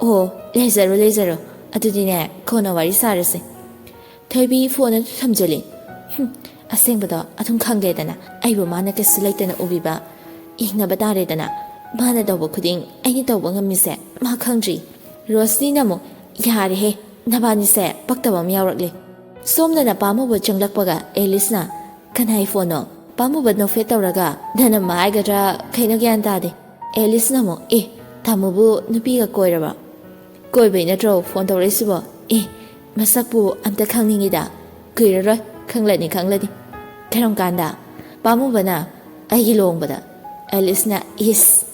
"ꯑꯣ, ꯂꯩꯖꯔꯣ, ꯂꯩꯖꯔꯣ꯫ ꯑꯗꯨꯗꯤꯅꯦ, ꯀꯣꯟꯅ ꯋꯥꯔꯤ ꯁꯥꯔꯁꯦ꯫" ꯊꯣꯏꯕꯤ ꯐꯣꯟ ꯑꯗꯨ ꯊꯝꯖꯤꯜꯂꯤ꯫ "ꯍꯨꯝ, ꯑꯁꯦꯡꯕꯗꯣ ꯑꯗꯨꯝ ꯈꯪꯂꯦꯗꯅ, ꯑꯩꯕꯨ ꯃꯥꯅ ꯀꯩꯁꯨ ꯂꯩꯇꯅ ꯎꯕꯤꯕ꯫ ꯌꯦꯡꯅꯕ ꯇꯥꯔꯦꯗꯅ꯫ ꯃꯥꯅ ꯇꯧꯕ ꯈꯨꯗꯤꯡ ꯑꯩꯅ ꯇꯧꯕ ꯉꯝꯃꯤꯁꯦ ꯃꯥ ꯈꯪꯗ꯭ꯔꯤ꯫ ꯔꯣꯁꯅꯤꯅ ꯑꯃꯨꯛ, "ꯌꯥꯔꯦꯍꯦ, ꯅꯕꯥꯅꯤꯁꯦ ꯄꯛꯇꯕ ꯑꯃ ꯌꯥꯎꯔꯛꯂꯦ꯫" ꯁꯣꯝꯗꯅ ꯄꯥꯝꯃꯨꯕ ꯆꯪꯂꯛꯄꯒ ꯑꯦꯂꯤꯁꯅ, "ꯀꯅꯥꯏ ꯐꯣꯟꯅꯣ?" ꯄꯥꯝꯃꯨꯕ ꯅꯣꯛꯐꯦꯠ ꯇꯧꯔꯒ ꯙꯅꯝꯃ ꯍꯥꯏꯒꯗ꯭ꯔꯥ ꯀꯩꯅꯣ ꯒ꯭ꯌꯥꯟ ꯇꯥꯗꯦ꯫ ꯑꯦꯂꯤꯁꯅ ꯑꯃꯨꯛ, "ꯑꯦ, ꯇꯥꯃꯣꯕꯨ ꯅꯨꯄꯤꯒ ꯀꯣꯏꯔꯕ?" "ꯀꯣꯏꯕꯩ ꯅꯠꯇ꯭ꯔꯣ ꯐꯣꯟ ꯇꯧꯔꯛꯏꯁꯤꯕꯣ?" "ꯑꯦ, ꯃꯁꯛꯄꯨ ꯑꯝꯇ ꯈꯪꯅꯤꯡꯉꯤꯗ꯫" "ꯀꯨꯏꯔꯔꯣꯏ, ꯈꯪꯂꯅꯤ, ꯈꯪꯂꯅꯤ꯫" "ꯀꯔꯝ ꯀꯥꯟꯗ?" ꯄꯥꯝꯃꯨꯕꯅ, "ꯑꯩꯒꯤ ꯂꯨꯍꯣꯡꯕꯗ꯫" ꯑꯦꯂꯤꯁꯅ, "ꯏꯁ,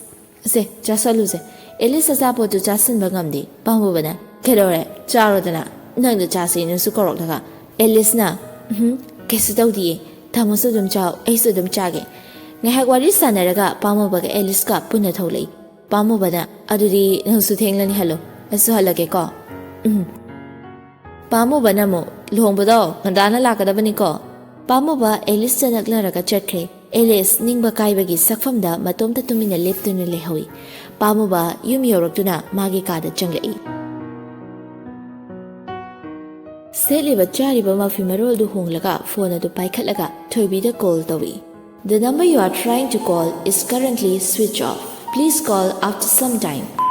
ꯁꯦ, ꯆꯥꯁꯜꯂꯨꯁꯦ꯫" ꯑꯦꯂꯤꯁ ꯑꯆꯥꯄꯣꯠꯇꯨ ꯆꯥꯁꯤꯟꯕ ꯉꯝꯗꯦ꯫ ꯄꯥꯝꯃꯨꯕꯅ, "ꯀꯩꯗꯧꯔꯦ? ꯆꯥꯔꯣꯗꯅ꯫ ꯅꯪꯗ ꯆꯥꯁꯦꯅꯁꯨ ꯀꯧꯔꯛꯂꯒ꯫" ꯑꯦꯂꯤꯁꯅ, "ꯎꯝ, ꯀꯩꯁꯨ ꯇꯧꯗꯤꯌꯦ꯫ ꯇꯥꯃꯣꯁꯨ ꯑꯗꯨꯝ ꯆꯥꯎ, ꯑꯩꯁꯨ ꯑꯗꯨꯝ ꯆꯥꯒꯦ꯫" ꯉꯥꯏꯍꯥꯛ ꯋꯥꯔꯤ ꯁꯥꯟꯅꯔꯒ ꯄꯥꯝꯃꯨꯕꯒ ꯑꯦꯂꯤꯁꯀ ꯄꯨꯟꯅ ꯊꯣꯛꯂꯛꯏ꯫ ꯄꯥꯝꯃꯨꯕꯅ, "ꯑꯗꯨꯗꯤ ꯅꯪꯁꯨ ꯊꯦꯡꯂꯅꯤ, ꯍꯜꯂꯣ꯫ ꯑꯩꯁꯨ ꯍꯜꯂꯒꯦꯀꯣ꯫" "ꯎꯝ꯫" ꯄꯥꯝꯃꯨꯕꯅ ꯑꯃꯨꯛ, "ꯂꯨꯍꯣꯡꯕꯗꯣ ꯉꯟꯇꯥꯅ ꯂꯥꯛꯀꯗꯕꯅꯤꯀꯣ꯫" ꯄꯥꯝꯃꯨꯕ ꯑꯦꯂꯤꯁꯇ ꯅꯛꯅꯔꯒ ꯆꯠꯈ꯭ꯔꯦ꯫ ꯑꯦꯂꯤꯁ ꯅꯤꯡꯕ ꯀꯥꯏꯕꯒꯤ ꯁꯛꯐꯝꯗ ꯃꯇꯣꯝꯇ ꯇꯨꯃꯤꯟꯅ ꯂꯦꯞꯇꯨꯅ ꯂꯩꯍꯧꯏ꯫ ꯄꯥꯝꯃꯨꯕ ꯌꯨꯝ ꯌꯧꯔꯛꯇꯨꯅ ꯃꯥꯒꯤ ꯀꯥꯗ ꯆꯪꯂꯛꯏ꯫ ꯁꯦꯠꯂꯤꯕ ꯆꯥꯔꯤꯕ ꯃꯐꯤ ꯃꯔꯣꯜꯗꯨ ꯍꯣꯡꯂꯒ ꯐꯣꯟ ꯑꯗꯨ ꯄꯥꯏꯈꯠꯂꯒ ꯊꯣꯏꯕꯤꯗ ꯀꯣꯜ ꯇꯧꯏ꯫ "The number you are trying to call is currently switch off. Please call after some time."